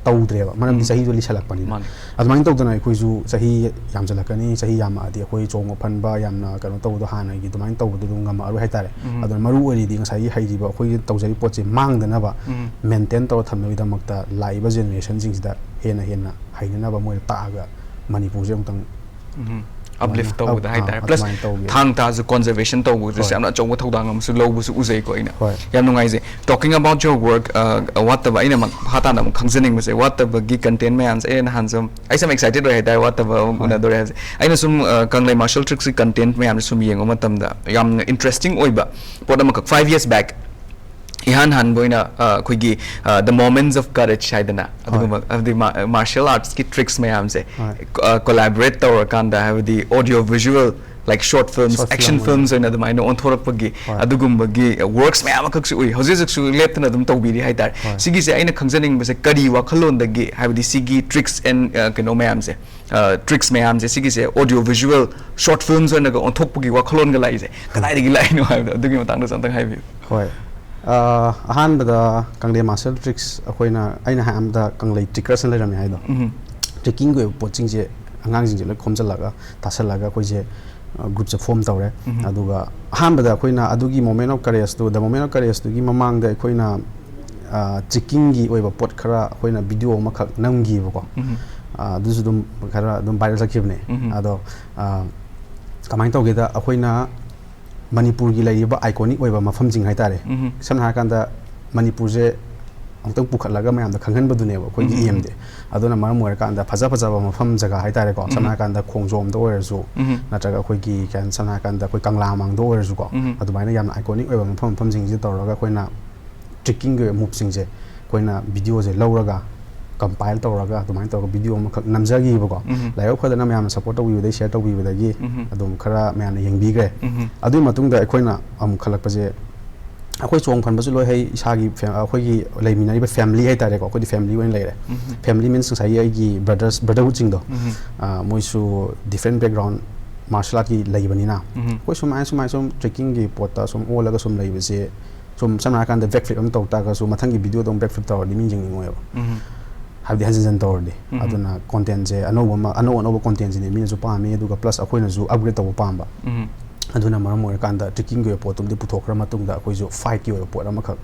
ꯇꯧꯗ꯭ꯔꯦꯕ, ꯃꯔꯝꯗꯤ ꯎꯝ꯫ ꯆꯍꯤꯗꯣ ꯂꯤꯁꯜꯂꯛꯄꯅꯤꯅ꯫ ꯃꯥꯅꯦ꯫ ꯑꯗꯨꯃꯥꯏꯅ ꯇꯧꯗꯅ ꯑꯩꯈꯣꯏꯁꯨ ꯆꯍꯤ ꯌꯥꯝꯁꯤꯜꯂꯛꯀꯅꯤ, ꯆꯍꯤ ꯌꯥꯝꯃꯛꯑꯗꯤ ꯑꯩꯈꯣꯏ ꯆꯣꯡꯕ ꯐꯟꯕ, ꯌꯥꯝꯅ ꯀꯩꯅꯣ ꯇꯧꯕꯗꯣ, ꯍꯥꯟꯅꯒꯤ ꯑꯗꯨꯃꯥꯏꯅ ꯇꯧꯕꯗꯣ ꯑꯗꯨꯝ ꯉꯝꯃꯛꯑꯔꯣꯏ ꯍꯥꯏꯇꯥꯔꯦ꯫ ꯎꯝ꯫ ꯑꯗꯨꯅ ꯃꯔꯨ ꯑꯣꯏꯔꯤꯗꯤ ꯉꯁꯥꯏꯒꯤ ꯍꯩꯔꯤꯕ ꯑꯩꯈꯣꯏꯒꯤ ꯇꯧꯖꯔꯤꯕ ꯄꯣꯠꯁꯦ ꯃꯥꯡꯗꯅꯕ, ꯎꯝ꯫ maintain ꯇꯧꯔ ꯊꯝꯅꯕꯒꯤꯗꯃꯛꯇ ꯂꯥꯛꯏꯕ generationꯁꯤꯡꯁꯤꯗ ꯍꯦꯟꯅ ꯍꯦꯟꯅ ꯍꯩꯅꯅꯕ ꯃꯣꯏꯗ ꯇꯥꯛꯑꯒ ꯃꯅꯤꯄꯨꯔꯁꯦ ꯑꯃꯨꯛꯇꯪ ꯎꯝ꯫ Uplift ꯑꯗꯨꯃꯥꯏꯅ, ꯇꯧꯕꯗ ꯑꯥ, ꯍꯥꯏꯇꯥꯔꯦ꯫ Plus ꯑꯗꯨꯃꯥꯏꯅ ꯇꯧꯒꯦ꯫ ꯊꯥꯡ ꯇꯥꯁꯨ conservation ꯇꯧꯕꯗꯁꯨ ꯍꯣꯏ꯫ ꯌꯥꯝꯅ ꯑꯆꯧꯕ ꯊꯧꯗꯥꯡ ꯑꯃꯁꯨ ꯂꯧꯕꯁꯨ ꯎꯖꯩꯀꯣ ꯑꯩꯅ꯫ ꯍꯣꯏ꯫ ꯌꯥꯝ ꯅꯨꯡꯉꯥꯏꯖꯩ꯫ Talking about your work, ꯑ, ꯋꯥꯠꯇꯕ ꯑꯩꯅ ꯃꯈꯥ ꯇꯥꯅ ꯑꯃꯨꯛ ꯈꯪꯖꯅꯤꯡꯕꯁꯦ, ꯋꯥꯠꯇꯕꯒꯤ content ꯃꯌꯥꯝꯁꯦ ꯑꯩꯅ ꯅꯍꯥꯟꯁꯨ, ꯑꯩ ꯁꯨꯝ excited ꯑꯣꯏ ꯍꯥꯏꯇꯥꯔꯦ, ꯋꯥꯠꯇꯕ ꯑꯃꯨꯛ ꯍꯣꯏ꯫ ꯎꯅꯗꯣꯔꯦ ꯍꯥꯏꯕꯁꯦ꯫ ꯑꯩꯅ ꯁꯨꯝ, ꯑ, ꯀꯪꯂꯩ martial tricksꯀꯤ content ꯃꯌꯥꯝꯁꯦ ꯁꯨꯝ ꯌꯦꯡꯕ ꯃꯇꯝꯗ ꯌꯥꯝꯅ interesting ꯑꯣꯏꯕ ꯄꯣꯠ ꯑꯃꯈꯛ, five years back ꯏꯍꯥꯟ ꯍꯥꯟꯕ ꯑꯣꯏꯅ, ꯑ, ꯑꯩꯈꯣꯏꯒꯤ, ꯑ, The Moments of Courage ꯍꯥꯏꯗꯅ ꯍꯣꯏ꯫ ꯑꯗꯨꯒꯨꯝꯕ, ꯍꯥꯏꯕꯗꯤ ꯃꯥ-, martial artsꯀꯤ tricks ꯃꯌꯥꯝꯁꯦ, ꯍꯣꯏ꯫ ꯑ, collaborate ꯇꯧꯔꯀꯥꯟꯗ, ꯍꯥꯏꯕꯗꯤ audio visual like short films, Short film action ꯑꯣꯏꯅ. films ꯑꯣꯏꯅ ꯑꯗꯨꯃꯥꯏꯅ ꯑꯣꯟꯊꯣꯔꯛꯄꯒꯤ ꯍꯣꯏ. ꯑꯗꯨꯒꯨꯝꯕꯒꯤ ꯋꯔꯛꯁ ꯃꯌꯥꯝ ꯑꯃꯈꯛꯁꯨ ꯎꯏ꯫ ꯍꯧꯖꯤꯛ ꯍꯧꯖꯤꯛꯁꯨ ꯂꯦꯞꯇꯅ ꯑꯗꯨꯝ ꯇꯧꯕꯤꯔꯤ ꯍꯥꯏꯇꯥꯔꯦ꯫ ꯍꯣꯏ. ꯁꯤꯒꯤꯁꯦ ꯑꯩꯅ ꯈꯪꯖꯅꯤꯡꯕꯁꯦ ꯀꯔꯤ ꯋꯥꯈꯜꯂꯣꯟꯗꯒꯤ, ꯍꯥꯏꯕꯗꯤ ꯁꯤꯒꯤ tricks and ꯀꯩꯅꯣ ꯃꯌꯥꯝꯁꯦ, tricks ꯃꯌꯥꯝꯁꯦ, ꯁꯤꯒꯤꯁꯦ audio visual short films ꯑꯣꯏꯅꯒ ꯑꯣꯟꯊꯣꯛꯄꯒꯤ ꯋꯥꯈꯜꯂꯣꯟꯒ ꯂꯥꯛꯏꯁꯦ ꯀꯗꯥꯏꯗꯒꯤ ꯂꯥꯛꯏꯅꯣ ꯍꯥꯏꯕꯗꯣ ꯑꯗꯨꯒꯤ ꯃꯇꯥꯡꯗꯁꯨ ꯑꯝꯇꯪ ꯍꯥꯏꯕꯤꯌꯨ꯫ ꯍꯣꯏ꯫ ꯑ, ꯑꯍꯥꯟꯕꯗ ꯀꯪꯂꯩ ꯃꯥꯔꯁꯦꯜ ꯇ꯭ꯔꯤꯛꯁ ꯑꯩꯈꯣꯏꯅ, ꯑꯩꯅ ꯍꯥꯏ ꯑꯃꯗ ꯀꯪꯂꯩ ꯇ꯭ꯔꯤꯛꯀꯔꯁꯅ ꯂꯩꯔꯝꯃꯦ ꯍꯥꯏꯗꯣ꯫ ꯎꯝ. ꯇ꯭ꯔꯤꯛꯀꯤꯡꯒꯤ ꯑꯣꯏꯕ ꯄꯣꯠꯁꯤꯡꯁꯦ ꯑꯉꯥꯡꯁꯤꯡꯁꯦ ꯂꯣꯏ ꯈꯣꯝꯖꯤꯜꯂꯒ, ꯇꯥꯁꯜꯂꯒ ꯑꯩꯈꯣꯏꯁꯦ ꯒ꯭ꯔꯨꯞꯁꯦ ꯐꯣꯝ ꯇꯧꯔꯦ꯫ ꯎꯝ. ꯑꯗꯨꯒ ꯑꯍꯥꯟꯕꯗ ꯑꯩꯈꯣꯏꯅ ꯑꯗꯨꯒꯤ moment of courageꯇꯨ, the moment of courageꯇꯨꯒꯤ ꯃꯃꯥꯡꯗ ꯑꯩꯈꯣꯏꯅ ꯇ꯭ꯔꯤꯛꯀꯤꯡꯒꯤ ꯑꯣꯏꯕ ꯄꯣꯠ ꯈꯔ ꯑꯩꯈꯣꯏꯅ ꯚꯤꯗꯤꯑꯣ ꯑꯃꯈꯛ ꯅꯝꯈꯤꯕꯀꯣ꯫ ꯎꯝ. ꯑ, ꯑꯗꯨꯁꯨ ꯑꯗꯨꯝ ꯈꯔ ꯑꯗꯨꯝ viral ꯆꯠꯈꯤꯕꯅꯦ꯫ ꯎꯝ. ꯑꯗꯣ ꯑ, ꯀꯃꯥꯏꯅ ꯇꯧꯒꯦꯗ, ꯑꯩꯈꯣꯏꯅ ꯃꯅꯤꯄꯨꯔꯒꯤ ꯂꯩꯔꯤꯕ iconic ꯑꯣꯏꯕ ꯃꯐꯝꯁꯤꯡ ꯍꯥꯏꯇꯥꯔꯦ, ꯎꯝ. ꯁꯝꯅ ꯍꯥꯏꯔꯀꯥꯟꯗ ꯃꯅꯤꯄꯨꯔꯁꯦ ꯑꯃꯨꯛꯇꯪ ꯄꯨꯈꯠꯂꯒ ꯃꯌꯥꯝꯗ ꯈꯪꯍꯟꯕꯗꯨꯅꯦꯕ ꯑꯩꯈꯣꯏꯒꯤ ꯎꯝ. aimꯗꯤ꯫ ꯑꯗꯨꯅ ꯃꯔꯝ ꯑꯣꯏꯔꯀꯥꯟꯗ ꯐꯖ ꯐꯖꯕ ꯃꯐꯝ ꯖꯒꯥ ꯍꯥꯏꯇꯥꯔꯦꯀꯣ, ꯁꯝꯅ ꯎꯝ. ꯍꯥꯏꯔꯀꯥꯟꯗ ꯈꯣꯡꯖꯣꯝꯗ ꯑꯣꯏꯔꯁꯨ, ꯎꯝ. ꯅꯠꯇ꯭ꯔꯒ ꯑꯩꯈꯣꯏꯒꯤ ꯀꯩ ꯍꯥꯏꯅꯤ, ꯁꯝꯅ ꯍꯥꯏꯔꯀꯥꯟꯗ ꯑꯩꯈꯣꯏ ꯀꯪꯂꯥ ꯃꯥꯡꯗ ꯑꯣꯏꯔꯁꯨꯀꯣ, ꯎꯝ. ꯑꯗꯨꯃꯥꯏꯅ ꯌꯥꯝꯅ iconic ꯑꯣꯏꯕ ꯃꯐꯝ ꯃꯐꯝꯁꯤꯡꯁꯦ ꯇꯧꯔꯒ ꯑꯩꯈꯣꯏꯅ ꯇ꯭ꯔꯤꯛꯀꯤꯡꯒꯤ ꯑꯣꯏꯕ ꯃꯨꯞꯁꯤꯡꯁꯦ ꯑꯩꯈꯣꯏꯅ ꯚꯤꯗꯤꯑꯣꯁꯦ ꯂꯧꯔꯒ, compile ꯇꯧꯔꯒ, ꯑꯗꯨꯃꯥꯏꯅ ꯇꯧꯔꯒ ꯚꯤꯗꯤꯑꯣ ꯑꯃꯈꯛ ꯅꯝꯖꯈꯤꯕꯀꯣ꯫ ꯎꯝ. ꯂꯥꯏꯕꯛ ꯐꯗꯅ ꯃꯌꯥꯝꯅ support ꯇꯧꯕꯤꯕꯗꯒꯤ, share ꯇꯧꯕꯤꯕꯗꯒꯤ ꯎꯝ. ꯑꯗꯨꯝ ꯈꯔ ꯃꯌꯥꯝꯅ ꯌꯦꯡꯕꯤꯈ꯭ꯔꯦ꯫ ꯎꯝ. ꯑꯗꯨꯒꯤ ꯃꯇꯨꯡꯗ ꯑꯩꯈꯣꯏꯅ ꯑꯃꯨꯛ ꯈꯜꯂꯛꯄꯁꯦ, ꯑꯩꯈꯣꯏ ꯆꯣꯡ ꯐꯟꯕꯁꯨ ꯂꯣꯏ ꯍꯩ, ꯏꯁꯥꯒꯤ ꯐꯦ-, ꯑꯩꯈꯣꯏꯒꯤ ꯂꯩꯃꯤꯟꯅꯔꯤꯕ family ꯍꯥꯏꯇꯥꯔꯦꯀꯣ, ꯑꯩꯈꯣꯏꯗꯤ family ꯑꯣꯏꯅ ꯂꯩꯔꯦ꯫ ꯎꯝ. Family means ꯉꯁꯥꯏꯒꯤ ꯑꯩꯒꯤ brothers, brotherhoodꯁꯤꯡꯗꯣ, ꯎꯝ. ꯑ, ꯃꯣꯏꯁꯨ different background martial artꯀꯤ ꯂꯩꯕꯅꯤꯅ, ꯎꯝ. ꯑꯩꯈꯣꯏ ꯁꯨꯃꯥꯏꯅ, ꯁꯨꯃꯥꯏꯅ ꯁꯨꯝ ꯇ꯭ꯔꯦꯛꯀꯤꯡꯒꯤ ꯄꯣꯠꯇ ꯁꯨꯝ ꯑꯣꯜꯂꯒ ꯁꯨꯝ ꯂꯩꯕꯁꯦ, ꯁꯨꯝ ꯁꯝꯅ ꯍꯥꯏꯔꯀꯥꯟꯗ back flip ꯑꯃ ꯇꯧ ꯇꯥꯔꯒꯁꯨ, ꯃꯊꯪꯒꯤ ꯚꯤꯗꯤꯑꯣꯗ ꯑꯃꯨꯛ back flip ꯇꯧꯔꯗꯤ ꯃꯤ ꯌꯦꯡꯅꯤꯡꯉꯣꯏꯕ꯫ ꯎꯝ. ꯍꯥꯏꯕꯗꯤ ꯍꯟꯖꯤꯟ ꯍꯟꯖꯤꯟ ꯇꯧꯔꯗꯤ꯫ ꯎꯝ. ꯑꯗꯨꯅ contentꯁꯦ ꯑꯅꯧꯕ ꯑꯃ, ꯑꯅꯧ ꯑꯅꯧꯕ contentꯁꯤꯅꯦ ꯃꯤꯅꯁꯨ ꯄꯥꯝꯃꯤ, ꯑꯗꯨꯒ plus ꯑꯩꯈꯣꯏꯅꯁꯨ upgrade ꯇꯧꯕ ꯄꯥꯝꯕ꯫ ꯎꯝ. ꯑꯗꯨꯅ ꯃꯔꯝ ꯑꯣꯏꯔꯀꯥꯟꯗ ꯇ꯭ꯔꯦꯛꯀꯤꯡꯒꯤ ꯑꯣꯏꯕ ꯄꯣꯠꯇꯨꯃꯗꯤ ꯄꯨꯊꯣꯛꯈ꯭ꯔ ꯃꯇꯨꯡꯗ ꯑꯩꯈꯣꯏꯁꯨ ꯐꯥꯏꯠꯀꯤ ꯑꯣꯏꯕ ꯄꯣꯠ ꯑꯃꯈꯛ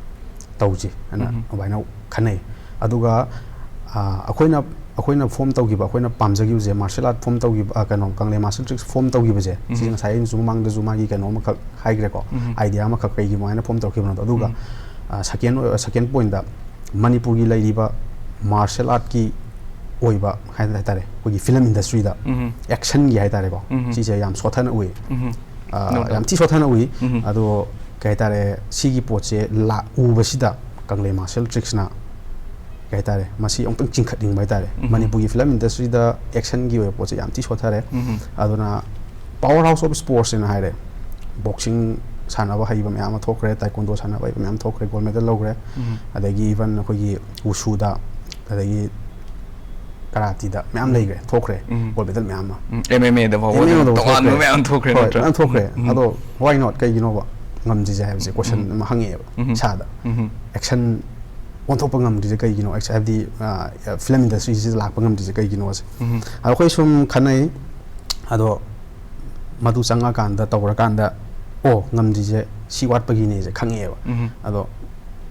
ꯇꯧꯁꯤ ꯍꯥꯏꯅ ꯎꯝ. ꯑꯗꯨꯃꯥꯏꯅ ꯈꯟꯅꯩ꯫ ꯑꯗꯨꯒ, ꯑ, ꯑꯩꯈꯣꯏꯅ, ꯑꯩꯈꯣꯏꯅ form ꯇꯧꯈꯤꯕ, ꯑꯩꯈꯣꯏꯅ ꯄꯥꯝꯖꯈꯤꯕꯁꯦ, martial art form ꯇꯧꯈꯤꯕ, ꯑ, ꯀꯩꯅꯣ, ꯀꯪꯂꯩ martial tricks form ꯇꯧꯈꯤꯕꯁꯦ, ꯁꯤꯁꯦ ꯎꯝ. ꯉꯁꯥꯏ ꯑꯩꯅꯁꯨ ꯃꯃꯥꯡꯗꯁꯨ ꯃꯥꯒꯤ ꯀꯩꯅꯣ ꯑꯃꯈꯛ ꯍꯥꯏꯈ꯭ꯔꯦꯀꯣ, ꯎꯝ. idea ꯑꯃꯈꯛ ꯀꯩꯒꯤ ꯃꯥꯏꯅ form ꯇꯧꯔꯛꯈꯤꯕꯅꯣꯗꯣ꯫ ꯑꯗꯨꯒ, ꯎꯝ. ꯑ, second ꯑꯣꯏ-, second pointꯇ ꯃꯅꯤꯄꯨꯔꯒꯤ ꯂꯩꯔꯤꯕ martial artꯀꯤ ꯑꯣꯏꯕ ꯍꯥꯏ-, ꯍꯥꯏꯇꯥꯔꯦ, ꯑꯩꯈꯣꯏꯒꯤ film industryꯗ ꯎꯝ. actionꯒꯤ ꯍꯥꯏꯇꯥꯔꯦꯀꯣ, ꯎꯝ. ꯁꯤꯁꯦ ꯌꯥꯝ ꯁꯣꯠꯊꯅ ꯎꯏ꯫ ꯎꯝ. ꯑ, No doubt. ꯌꯥꯝ ꯊꯤ ꯁꯣꯠꯊꯅ ꯎꯏ꯫ ꯎꯝ. ꯑꯗꯣ ꯀꯩ ꯍꯥꯏꯇꯥꯔꯦ, ꯁꯤꯒꯤ ꯄꯣꯠꯁꯦ ꯂꯥꯛ-, ꯎꯕꯁꯤꯗ ꯀꯪꯂꯩ martial tricksꯅ ꯀꯩ ꯍꯥꯏꯇꯥꯔꯦ, ꯃꯁꯤ ꯑꯃꯨꯛꯇꯪ ꯆꯤꯡꯈꯠꯅꯤꯡꯕ ꯍꯥꯏꯇꯥꯔꯦ꯫ ꯎꯝ. ꯃꯅꯤꯄꯨꯔꯒꯤ film industryꯗ actionꯒꯤ ꯑꯣꯏꯕ ꯄꯣꯠꯁꯦ ꯌꯥꯝ ꯊꯤ ꯁꯣꯠꯊꯔꯦ꯫ ꯎꯝ. ꯑꯗꯨꯅ Power house of sports ꯍꯥꯏꯅ ꯍꯥꯏꯔꯦ꯫ ꯕꯣꯛꯁꯤꯡ ꯁꯥꯟꯅꯕ ꯍꯩꯕ ꯃꯌꯥꯝ ꯑꯃ ꯊꯣꯛꯈ꯭ꯔꯦ, ꯇꯥꯏꯀꯣꯟꯗꯣ ꯁꯥꯟꯅꯕ ꯍꯩꯕ ꯃꯌꯥꯝ ꯊꯣꯛꯈ꯭ꯔꯦ, ꯒꯣꯜ ꯃꯦꯗꯜ ꯂꯧꯈ꯭ꯔꯦ꯫ ꯑꯗꯒꯤ ꯏꯚꯟ ꯑꯩꯈꯣꯏꯒꯤ ꯋꯨꯁꯨꯗ, ꯑꯗꯒꯤ ꯀꯔꯥꯇꯤꯗ ꯃꯌꯥꯝ ꯂꯩꯈ꯭ꯔꯦ, ꯊꯣꯛꯈ꯭ꯔꯦ꯫ ꯒꯣꯜ ꯃꯦꯗꯜ ꯃꯌꯥꯝ ꯑꯃ꯫ ꯑꯦꯝ ꯑꯦꯝ ꯑꯦꯗ ꯐꯥꯎꯕ ꯑꯗꯨꯝ ꯇꯣꯉꯥꯟꯕ ꯃꯌꯥꯝ ꯊꯣꯛꯈ꯭ꯔꯦ, ꯍꯣꯏ, ꯅꯠꯇ꯭ꯔꯥ? ꯃꯌꯥꯝ ꯊꯣꯛꯈ꯭ꯔꯦ꯫ ꯎꯝ꯫ ꯑꯗꯣ why not, ꯀꯩꯒꯤꯅꯣꯕ ꯉꯝꯗ꯭ꯔꯤꯁꯦ ꯍꯥꯏꯕꯁꯦ ꯀꯣꯏꯁꯟ ꯑꯃ ꯍꯪꯉꯛꯑꯦꯕ ꯏꯁꯥꯗ꯫ ꯑꯦꯛꯁꯟ ꯑꯣꯟꯊꯣꯛꯄ ꯉꯝꯗ꯭ꯔꯤꯁꯦ ꯀꯩꯒꯤꯅꯣ? ꯑꯦꯛꯁ-, ꯍꯥꯏꯕꯗꯤ ꯐꯤꯂꯝ ꯏꯟꯗꯁꯇ꯭ꯔꯤꯁꯤꯗ ꯂꯥꯛꯄ ꯉꯝꯗ꯭ꯔꯤꯁꯦ ꯀꯩꯒꯤꯅꯣꯁꯦ꯫ ꯑꯗꯣ ꯑꯩꯈꯣꯏ ꯁꯨꯝ ꯈꯟꯅꯩ꯫ ꯑꯗꯣ ꯃꯗꯨ ꯆꯪꯉꯀꯥꯟꯗ, ꯇꯧꯔꯀꯥꯟꯗ, ꯑꯣ, ꯉꯝꯗ꯭ꯔꯤꯁꯦ ꯁꯤ ꯋꯥꯠꯄꯒꯤꯅꯦꯁꯦ ꯈꯪꯉꯛꯑꯦꯕ꯫ ꯑꯗꯣ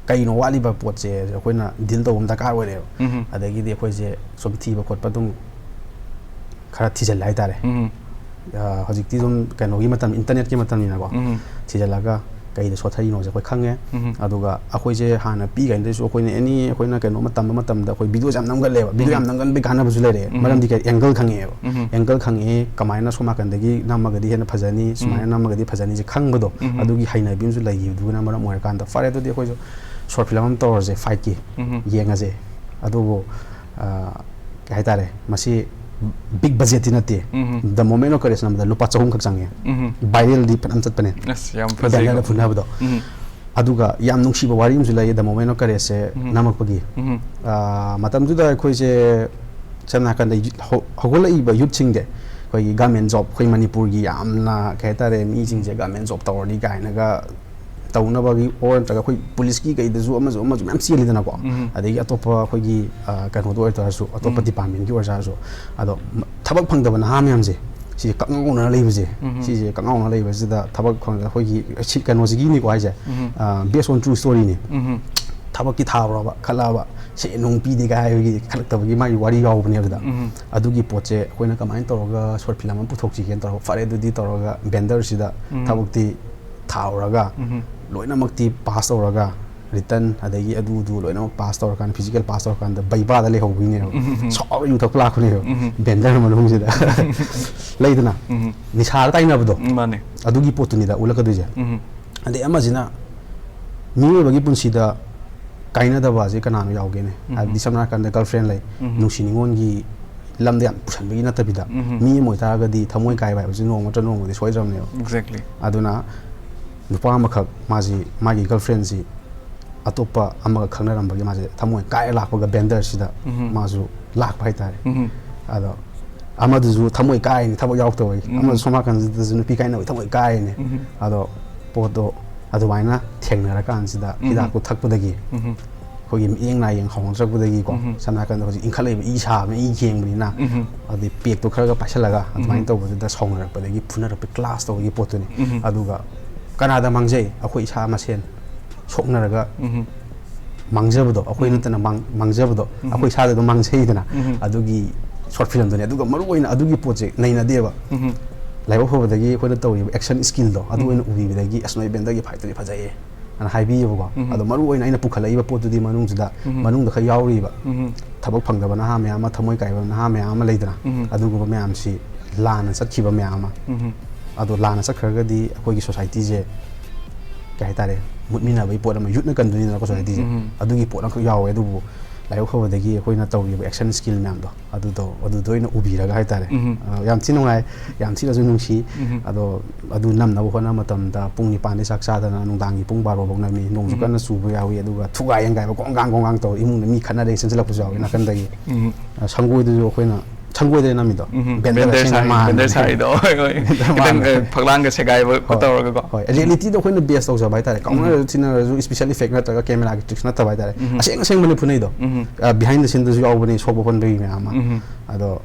ꯀꯩꯅꯣ ꯋꯥꯠꯂꯤꯕ ꯄꯣꯠꯁꯦ ꯑꯩꯈꯣꯏꯅ ꯗꯤꯜ ꯇꯧꯕ ꯑꯃ ꯗꯔꯀꯥꯔ ꯑꯣꯏꯔꯦꯕ꯫ ꯑꯗꯒꯤꯗꯤ ꯑꯩꯈꯣꯏꯁꯦ ꯁꯨꯝ ꯊꯤꯕ ꯈꯣꯠꯄ ꯑꯗꯨꯝ ꯈꯔ ꯊꯤꯖꯤꯜꯂꯦ ꯍꯥꯏꯇꯥꯔꯦ꯫ ꯑ, ꯍꯧꯖꯤꯛꯇꯤ ꯑꯗꯨꯝ ꯀꯩꯅꯣꯒꯤ ꯃꯇꯝ, ꯏꯟꯇꯔꯅꯦꯠꯀꯤ ꯃꯇꯝꯅꯤꯅꯀꯣ꯫ ꯊꯤꯖꯤꯜꯂꯒ ꯀꯩꯗ ꯁꯣꯊꯔꯤꯅꯣꯁꯦ ꯑꯩꯈꯣꯏ ꯈꯪꯉꯦ꯫ ꯑꯗꯨꯒ ꯑꯩꯈꯣꯏꯁꯦ ꯍꯥꯟꯅ ꯄꯤꯛꯏꯉꯩꯗꯁꯨ ꯑꯩꯈꯣꯏꯅ ꯑꯦꯅꯤ, ꯑꯩꯈꯣꯏꯅ ꯀꯩꯅꯣꯝꯃ ꯇꯝꯕ ꯃꯇꯝꯗ ꯑꯩꯈꯣꯏ ꯚꯤꯗꯤꯑꯣꯁꯦ ꯌꯥꯝ ꯅꯝꯒꯜꯂꯦꯕ꯫ ꯚꯤꯗꯤꯑꯣ ꯌꯥꯝ ꯅꯝꯒꯟꯕꯒꯤ ꯀꯥꯟꯅꯕꯁꯨ ꯂꯩꯔꯦ꯫ ꯃꯔꯝꯗꯤ ꯀꯩ, ꯑꯦꯡꯒꯜ ꯈꯪꯉꯛꯑꯦꯕ꯫ ꯑꯦꯡꯒꯜ ꯈꯪꯉꯛꯑꯦ, ꯀꯃꯥꯏꯅ ꯁꯣꯝ ꯅꯥꯀꯟꯗꯒꯤ ꯅꯝꯃꯒꯗꯤ ꯍꯦꯟꯅ ꯐꯖꯅꯤ, ꯁꯨꯃꯥꯏꯅ ꯅꯝꯃꯒꯗꯤ ꯐꯖꯅꯤꯁꯦ ꯈꯪꯕꯗꯣ, ꯑꯗꯨꯒꯤ ꯍꯩꯅꯕꯤ ꯑꯃꯁꯨ ꯂꯩꯈꯤꯕꯗꯨꯅ ꯃꯔꯝ ꯑꯣꯏꯔꯀꯥꯟꯗ, ꯐꯔꯦ, ꯑꯗꯨꯗꯤ ꯑꯩꯈꯣꯏꯁꯨ ꯁꯣꯔꯠ ꯐꯤꯂꯝ ꯑꯃ ꯇꯧꯔꯁꯦ, ꯐꯥꯏꯠꯀꯤ ꯌꯦꯡꯉꯁꯦ꯫ ꯑꯗꯨꯕꯨ ꯑ, ꯀꯩ ꯍꯥꯏꯇꯥꯔꯦ, ꯃꯁꯤ ꯕꯤꯛ ꯕꯖꯦꯠꯇꯤ ꯅꯠꯇꯦ꯫ The Moment of Courage ꯅꯝꯕꯗ ꯂꯨꯄꯥ ꯆꯍꯨꯝ ꯈꯛ ꯆꯪꯉꯦ꯫ ꯚꯥꯏꯔꯦꯜꯗꯤ ꯐꯅꯌꯥꯝ ꯆꯠꯄꯅꯦ꯫ ꯑꯁ, ꯌꯥꯝ ꯐꯖꯩ꯫ ꯕꯦꯅꯔꯗ ꯐꯨꯅꯕꯗꯣ꯫ ꯑꯗꯨꯒ ꯌꯥꯝ ꯅꯨꯡꯁꯤꯕ ꯋꯥꯔꯤ ꯑꯃꯁꯨ ꯂꯩ, The Moment of Courage ꯁꯦ ꯅꯝꯃꯛꯄꯒꯤ꯫ ꯑ, ꯃꯇꯝꯗꯨꯗ ꯑꯩꯈꯣꯏꯁꯦ ꯁꯝꯅ ꯍꯥꯏꯔꯀꯥꯟꯗ ꯌꯨ-, ꯍꯧ-, ꯍꯧꯒꯠꯂꯛꯏꯕ ꯌꯨꯠꯁꯤꯡꯁꯦ, ꯑꯩꯈꯣꯏꯒꯤ ꯒꯥꯔꯃꯦꯟ ꯖꯣꯕ, ꯑꯩꯈꯣꯏ ꯃꯅꯤꯄꯨꯔꯒꯤ ꯌꯥꯝꯅ, ꯀꯩ ꯍꯥꯏꯇꯥꯔꯦ, ꯃꯤꯁꯤꯡꯁꯦ ꯒꯥꯔꯃꯦꯟ ꯖꯣꯕ ꯇꯧꯔꯗꯤ ꯀꯥꯏꯅꯒ ꯇꯧꯅꯕꯒꯤ, ꯑꯣꯔ ꯅꯠꯇ꯭ꯔꯒ ꯑꯩꯈꯣꯏ ꯄꯨꯂꯤꯁꯀꯤ ꯀꯩꯗꯁꯨ ꯑꯃꯁꯨ ꯑꯃꯁꯨ ꯃꯌꯥꯝ ꯆꯦꯜꯂꯤꯗꯅꯀꯣ꯫ ꯑꯗꯒꯤ ꯑꯇꯣꯞꯄ ꯑꯩꯈꯣꯏꯒꯤ, ꯑ, ꯀꯩꯅꯣꯗ ꯑꯣꯏꯇꯥꯔꯁꯨ, ꯑꯇꯣꯞꯄ ꯗꯤꯄꯥꯔꯠꯃꯦꯟꯒꯤ ꯑꯣꯏꯔꯁꯨ, ꯑꯗꯣ ꯃ-, ꯊꯕꯛ ꯐꯪꯗꯕ ꯅꯍꯥ ꯃꯌꯥꯝꯁꯦ, ꯁꯤꯁꯦ ꯀꯛꯉꯥꯎꯅꯅ ꯂꯩꯕꯁꯦ, ꯁꯤꯁꯦ ꯀꯛꯉꯥꯎꯅꯅ ꯂꯩꯕꯁꯤꯗ ꯊꯕꯛ ꯐꯪ-, ꯑꯩꯈꯣꯏꯒꯤ ꯁꯤ ꯀꯩꯅꯣꯁꯤꯒꯤꯅꯤꯀꯣ ꯍꯥꯏꯁꯦ, ꯑ, based on true story ꯅꯤ꯫ ꯊꯕꯛꯀꯤ ꯊꯥꯔꯨꯔꯕ, ꯈꯜꯂꯛꯑꯕ, ꯁꯦ ꯅꯨꯡ ꯄꯤꯗꯦꯒ ꯍꯥꯏꯕꯒꯤ ꯈꯜꯂꯛꯇꯕꯒꯤ ꯃꯥꯒꯤ ꯋꯥꯔꯤ ꯌꯥꯎꯕꯅꯦ ꯑꯗꯨꯗ꯫ ꯑꯗꯨꯒꯤ ꯄꯣꯠꯁꯦ ꯑꯩꯈꯣꯏꯅ ꯀꯃꯥꯏꯅ ꯇꯧꯔꯒ ꯁꯣꯔꯠ ꯐꯤꯂꯝ ꯑꯃ ꯄꯨꯊꯣꯛꯁꯤꯒꯦꯅ ꯇꯧꯔꯒ, ꯐꯔꯦ ꯑꯗꯨꯗꯤ ꯇꯧꯔꯒ ꯕꯦꯟꯗꯔꯁꯤꯗ ꯊꯕꯛꯇꯤ ꯊꯥꯔꯨꯔꯒ, ꯂꯣꯏꯅꯃꯛꯇꯤ ꯄꯥꯁ ꯇꯧꯔꯒ, ꯔꯤꯇꯟ ꯑꯗꯒꯤ ꯑꯗꯨ ꯑꯗꯨ ꯂꯣꯏꯅꯃꯛ ꯄꯥꯁ ꯇꯧꯔꯀꯥꯟꯗ, ꯐꯤꯖꯤꯀꯦꯜ ꯄꯥꯁ ꯇꯧꯔꯀꯥꯟꯗ ꯕꯩꯕꯥꯗ ꯂꯩꯍꯧꯕꯤꯅꯦꯕ꯫ ꯁꯥꯎꯔ ꯌꯨ ꯊꯛꯄ ꯂꯥꯛꯄꯅꯦꯕ꯫ ꯕꯦꯟꯗꯔ ꯃꯅꯨꯡꯁꯤꯗ꯫ ꯂꯩꯗꯅ, ꯅꯤꯁꯥꯗ ꯇꯥꯏꯅꯕꯗꯣ꯫ ꯃꯥꯅꯦ꯫ ꯑꯗꯨꯒꯤ ꯄꯣꯠꯇꯨꯅꯤꯗ ꯎꯠꯂꯛꯀꯗꯣꯏꯁꯦ꯫ ꯑꯗꯩ ꯑꯃꯁꯤꯅ ꯃꯤꯑꯣꯏꯕꯒꯤ ꯄꯨꯟꯁꯤꯗ ꯀꯥꯏꯅꯗꯕ ꯑꯁꯤ ꯀꯅꯥꯅꯣ ꯌꯥꯎꯒꯦꯅꯦ? ꯍꯥꯏꯕꯗꯤ ꯁꯝꯅ ꯍꯥꯏꯔꯀꯥꯟꯗ ꯒꯔꯜꯐ꯭ꯔꯦꯟ ꯂꯩ, ꯅꯨꯡꯁꯤ ꯅꯤꯉꯣꯟꯒꯤ ꯂꯝꯗ ꯌꯥꯝ ꯄꯨꯁꯟꯕꯒꯤ ꯅꯠꯇꯕꯤꯗ, ꯎꯝ. ꯃꯤ ꯑꯃ ꯑꯣꯏꯇꯥꯔꯒꯗꯤ ꯊꯃꯣꯏ ꯀꯥꯏꯕ ꯍꯥꯏꯕꯁꯤ ꯅꯣꯡꯃ ꯅꯠꯇ꯭ꯔ ꯅꯣꯡꯃꯗꯤ ꯁꯣꯏꯗ꯭ꯔꯕꯅꯦꯕ꯫ Exactly. ꯑꯗꯨꯅ ꯅꯨꯄꯥ ꯑꯃꯈꯛ ꯃꯥꯁꯤ, ꯃꯥꯒꯤ ꯒꯔꯜꯐ꯭ꯔꯦꯟꯁꯤ ꯑꯇꯣꯞꯄ ꯑꯃꯒ ꯈꯪꯅꯔꯝꯕꯒꯤ ꯃꯥꯁꯦ ꯊꯃꯣꯏ ꯀꯥꯏꯔ ꯂꯥꯛꯄꯒ ꯕꯦꯟꯗꯔꯁꯤꯗ ꯎꯝ. ꯃꯥꯁꯨ ꯂꯥꯛꯄ ꯍꯥꯏꯇꯥꯔꯦ꯫ ꯎꯝ. ꯑꯗꯣ ꯑꯃꯗꯨꯁꯨ ꯊꯃꯣꯏ ꯀꯥꯏꯅꯤ, ꯊꯕꯛ ꯌꯥꯎꯔꯛꯇꯕꯒꯤ꯫ ꯎꯝ. ꯑꯃꯗꯨ ꯁꯣꯝ ꯅꯥꯀꯟꯁꯤꯗꯁꯨ ꯅꯨꯄꯤ ꯀꯥꯏꯅꯕꯒꯤ ꯊꯃꯣꯏ ꯀꯥꯏꯅꯤ꯫ ꯎꯝ. ꯑꯗꯣ ꯄꯣꯠꯇꯣ ꯑꯗꯨꯃꯥꯏꯅ ꯊꯦꯡꯅꯔꯀꯥꯟꯁꯤꯗ ꯎꯝ. ꯍꯤꯗꯥꯛꯇꯣ ꯊꯛꯄꯗꯒꯤ ꯎꯝ. ꯑꯩꯈꯣꯏꯒꯤ ꯃꯤꯠꯌꯦꯡ ꯅꯥꯌꯦꯡ ꯍꯣꯡꯂꯛꯇ꯭ꯔꯛꯄꯗꯒꯤꯀꯣ, ꯎꯝ. ꯁꯝꯅ ꯍꯥꯏꯔꯀꯥꯟꯗ ꯍꯧꯖꯤꯛ ꯏꯟꯈꯠꯂꯛꯏꯕ ꯏ ꯁꯥꯕꯅ, ꯏ ꯈꯦꯡꯕꯅꯤꯅ, ꯎꯝ. ꯑꯗꯩ ꯄꯦꯛꯇꯣ ꯈꯔꯒ ꯄꯥꯏꯁꯜꯂꯒ ꯑꯗꯨꯃꯥꯏꯅ ꯎꯝ. ꯇꯧꯕꯗꯨꯗ ꯁꯥꯎꯅꯔꯛꯄꯗꯒꯤ ꯐꯨꯅꯔꯛꯄ, ꯀ꯭ꯂꯥꯁ ꯇꯧꯕꯒꯤ ꯄꯣꯠꯇꯨꯅꯤ꯫ ꯎꯝ. ꯑꯗꯨꯒ ꯀꯅꯥꯗ ꯃꯥꯡꯖꯩ? ꯑꯩꯈꯣꯏ ꯏꯁꯥ ꯃꯁꯦꯟ ꯁꯣꯛꯅꯔꯒ ꯎꯝ. ꯃꯥꯡꯖꯕꯗꯣ, ꯑꯩꯈꯣꯏ ꯎꯝ. ꯅꯠꯇꯅ ꯃꯥꯡ-, ꯃꯥꯡꯖꯕꯗꯣ, ꯎꯝ. ꯑꯩꯈꯣꯏ ꯏꯁꯥꯗ ꯑꯗꯨꯝ ꯃꯥꯡꯖꯩꯗꯅ꯫ ꯎꯝ. ꯑꯗꯨꯒꯤ ꯁꯣꯔꯠ ꯐꯤꯂꯝꯗꯨꯅꯤ꯫ ꯑꯗꯨꯒ ꯃꯔꯨ ꯑꯣꯏꯅ ꯑꯗꯨꯒꯤ ꯄꯣꯠꯁꯦ ꯅꯩꯅꯗꯦꯕ꯫ ꯎꯝ. ꯂꯥꯏꯕꯛ ꯐꯕꯗꯒꯤ ꯑꯩꯈꯣꯏꯅ ꯇꯧꯔꯤꯕ ꯑꯦꯛꯁꯟ ꯁ꯭ꯀꯤꯜꯗꯣ ꯑꯗꯨ ꯎꯝ. ꯑꯣꯏꯅ ꯎꯕꯤꯕꯗꯒꯤ, "ꯑꯁ, ꯅꯣꯏ ꯕꯦꯟꯗꯔꯒꯤ ꯐꯥꯏꯠꯇꯨꯗꯤ ꯐꯖꯩꯌꯦ" ꯑꯅ ꯍꯥꯏꯕꯤꯌꯦꯕꯀꯣ꯫ ꯎꯝ. ꯑꯗꯣ ꯃꯔꯨ ꯑꯣꯏꯅ ꯑꯩꯅ ꯄꯨꯈꯠꯂꯛꯏꯕ ꯄꯣꯠꯇꯨꯗꯤ ꯃꯅꯨꯡꯁꯤꯗ, ꯎꯝ. ꯃꯅꯨꯡꯗ ꯈꯔ ꯌꯥꯎꯔꯤꯕ ꯎꯝ. ꯊꯕꯛ ꯐꯪꯗꯕ ꯅꯍꯥ ꯃꯌꯥꯝ ꯑꯃ, ꯊꯃꯣꯏ ꯀꯥꯏꯕ ꯅꯍꯥ ꯃꯌꯥꯝ ꯑꯃ ꯂꯩꯗꯅ, ꯎꯝ. ꯑꯗꯨꯒꯨꯝꯕ ꯃꯌꯥꯝꯁꯤ ꯂꯥꯟꯅ ꯆꯠꯈꯤꯕ ꯃꯌꯥꯝ ꯑꯃ꯫ ꯎꯝ. ꯑꯗꯣ ꯂꯥꯟꯅ ꯆꯠꯈ꯭ꯔꯒꯗꯤ ꯑꯩꯈꯣꯏꯒꯤ ꯁꯣꯁꯥꯏꯇꯤꯁꯦ, ꯀꯩ ꯍꯥꯏꯇꯥꯔꯦ, ꯃꯨꯠꯃꯤꯟꯅꯕꯒꯤ ꯄꯣꯠ ꯑꯃ, ꯌꯨꯠꯅ ꯀꯟꯗꯣꯏꯅꯤꯗꯅꯀꯣ ꯁꯣꯁꯥꯏꯇꯤꯁꯦ꯫ ꯎꯝ. ꯑꯗꯨꯒꯤ ꯄꯣꯠ ꯑꯃꯈꯛ ꯌꯥꯎꯋꯦ꯫ ꯑꯗꯨꯕꯨ ꯂꯥꯏꯕꯛ ꯐꯕꯗꯒꯤ ꯑꯩꯈꯣꯏꯅ ꯇꯧꯔꯤꯕ ꯑꯦꯛꯁꯟ ꯁ꯭ꯀꯤꯜ ꯃꯌꯥꯝꯗꯣ, ꯑꯗꯨꯗꯣ, ꯑꯗꯨꯗ ꯑꯣꯏꯅ ꯎꯕꯤꯔꯒ ꯍꯥꯏꯇꯥꯔꯦ꯫ ꯎꯝ. ꯑ, ꯌꯥꯝ ꯊꯤ ꯅꯨꯡꯉꯥꯏ, ꯌꯥꯝ ꯊꯤꯅꯁꯨ ꯅꯨꯡꯁꯤ꯫ ꯎꯝ. ꯑꯗꯣ ꯑꯗꯨ ꯅꯝꯅꯕ ꯍꯣꯠꯅꯕ ꯃꯇꯝꯗ ꯄꯨꯡ ꯅꯤꯄꯥꯟꯗꯩ ꯆꯥꯛ ꯆꯥꯗꯅ ꯅꯨꯡꯗꯥꯡꯒꯤ ꯄꯨꯡ ꯕꯥꯔꯣ ꯐꯥꯎ ꯅꯝꯃꯤ꯫ ꯅꯣꯡꯁꯨ ꯎꯝ. ꯀꯟꯅ ꯆꯨꯕ ꯌꯥꯎꯏ, ꯑꯗꯨꯒ ꯊꯨꯒꯥꯏ ꯌꯦꯡꯒꯥꯏꯕ ꯒꯣꯡ ꯒꯥꯡ ꯒꯣꯡ ꯒꯥꯡ ꯇꯧꯔ ꯏꯃꯨꯡꯗ ꯃꯤ ꯈꯠꯅꯔꯦ ꯆꯦꯟꯁꯤꯜꯂꯛꯄꯁꯨ ꯌꯥꯎꯏ ꯅꯥꯀꯟꯗꯒꯤ꯫ ꯎꯝ. ꯑ, ꯁꯪꯒꯣꯏꯗꯨꯁꯨ ꯑꯩꯈꯣꯏꯅ ꯁꯪꯒꯣꯏꯗ ꯅꯝꯃꯤꯗꯣ꯫ ꯎꯝ. ꯕꯦꯟꯗꯔ ꯕꯦꯟꯗꯔ ꯑꯁꯦꯡꯕ ꯁꯥꯏ-, ꯃꯥꯟꯕ꯫ ꯕꯦꯟꯗꯔ ꯁꯥꯏꯗꯣ꯫ ꯍꯣꯏ, ꯍꯣꯏ. ꯕꯦꯟꯗꯔ ꯈꯤꯇꯪ, ꯃꯥꯟꯕ꯫ ꯑ, ꯐꯛꯂꯥꯡꯒ ꯁꯦꯒꯥꯏꯕ ꯍꯣꯏ, ꯇꯧꯔꯒꯀꯣ. ꯍꯣꯏ, ꯔꯤꯌꯦꯂꯤꯇꯤꯗꯣ ꯑꯩꯈꯣꯏꯅ ꯕꯦꯁ ꯇꯧꯖꯕ ꯍꯥꯏꯇꯥꯔꯦ꯫ ꯀꯥꯎꯅꯔꯁꯨ ꯊꯤꯅꯔꯁꯨ, ꯏꯁꯄꯤꯁꯦꯜ ꯏꯐꯦꯛ ꯅꯠꯇ꯭ꯔꯒ ꯀꯦꯃꯦꯔꯥꯒꯤ ꯇ꯭ꯔꯤꯛꯁ ꯅꯠꯇꯕ ꯍꯥꯏꯇꯥꯔꯦ꯫ ꯎꯝ. ꯑꯁꯦꯡ ꯑꯁꯦꯡꯕꯅꯤ ꯐꯨꯅꯩꯗꯣ꯫ ꯎꯝ. ꯑ, ꯕꯤꯍꯥꯏꯟ ꯗ ꯁꯤꯟꯗꯁꯨ ꯌꯥꯎꯕꯅꯤ ꯁꯣꯛꯄ ꯄꯟꯕꯒꯤ ꯃꯌꯥꯝ ꯑꯃ꯫ ꯎꯝ. ꯑꯗꯣ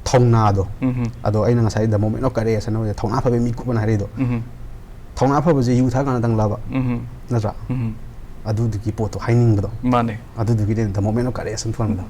ꯊꯧꯅꯥꯗꯣ, ꯎꯝ. ꯑꯗꯣ ꯑꯩꯅ ꯉꯁꯥꯏ "The moment of courage" ꯍꯥꯏꯅ ꯍꯧꯖꯤꯛ ꯊꯧꯅꯥ ꯐꯕ ꯃꯤꯀꯨꯞ ꯑꯅ ꯍꯥꯏꯔꯛꯏꯗꯣ꯫ ꯎꯝ. ꯊꯧꯅꯥ ꯐꯕꯁꯦ ꯌꯨ ꯊꯛꯑꯀꯥꯟꯗ ꯇꯪꯂꯕ? ꯎꯝ. ꯅꯠꯇ꯭ꯔꯥ? ꯎꯝ. ꯑꯗꯨꯗꯨꯒꯤ ꯄꯣꯠꯇꯣ ꯍꯥꯏꯅꯤꯡꯕꯗꯣ꯫ ꯃꯥꯅꯦ. ꯑꯗꯨꯗꯨꯒꯤꯗꯤ "The moment of courage" ꯍꯥꯏꯅ ꯊꯣꯟꯕꯗꯣ꯫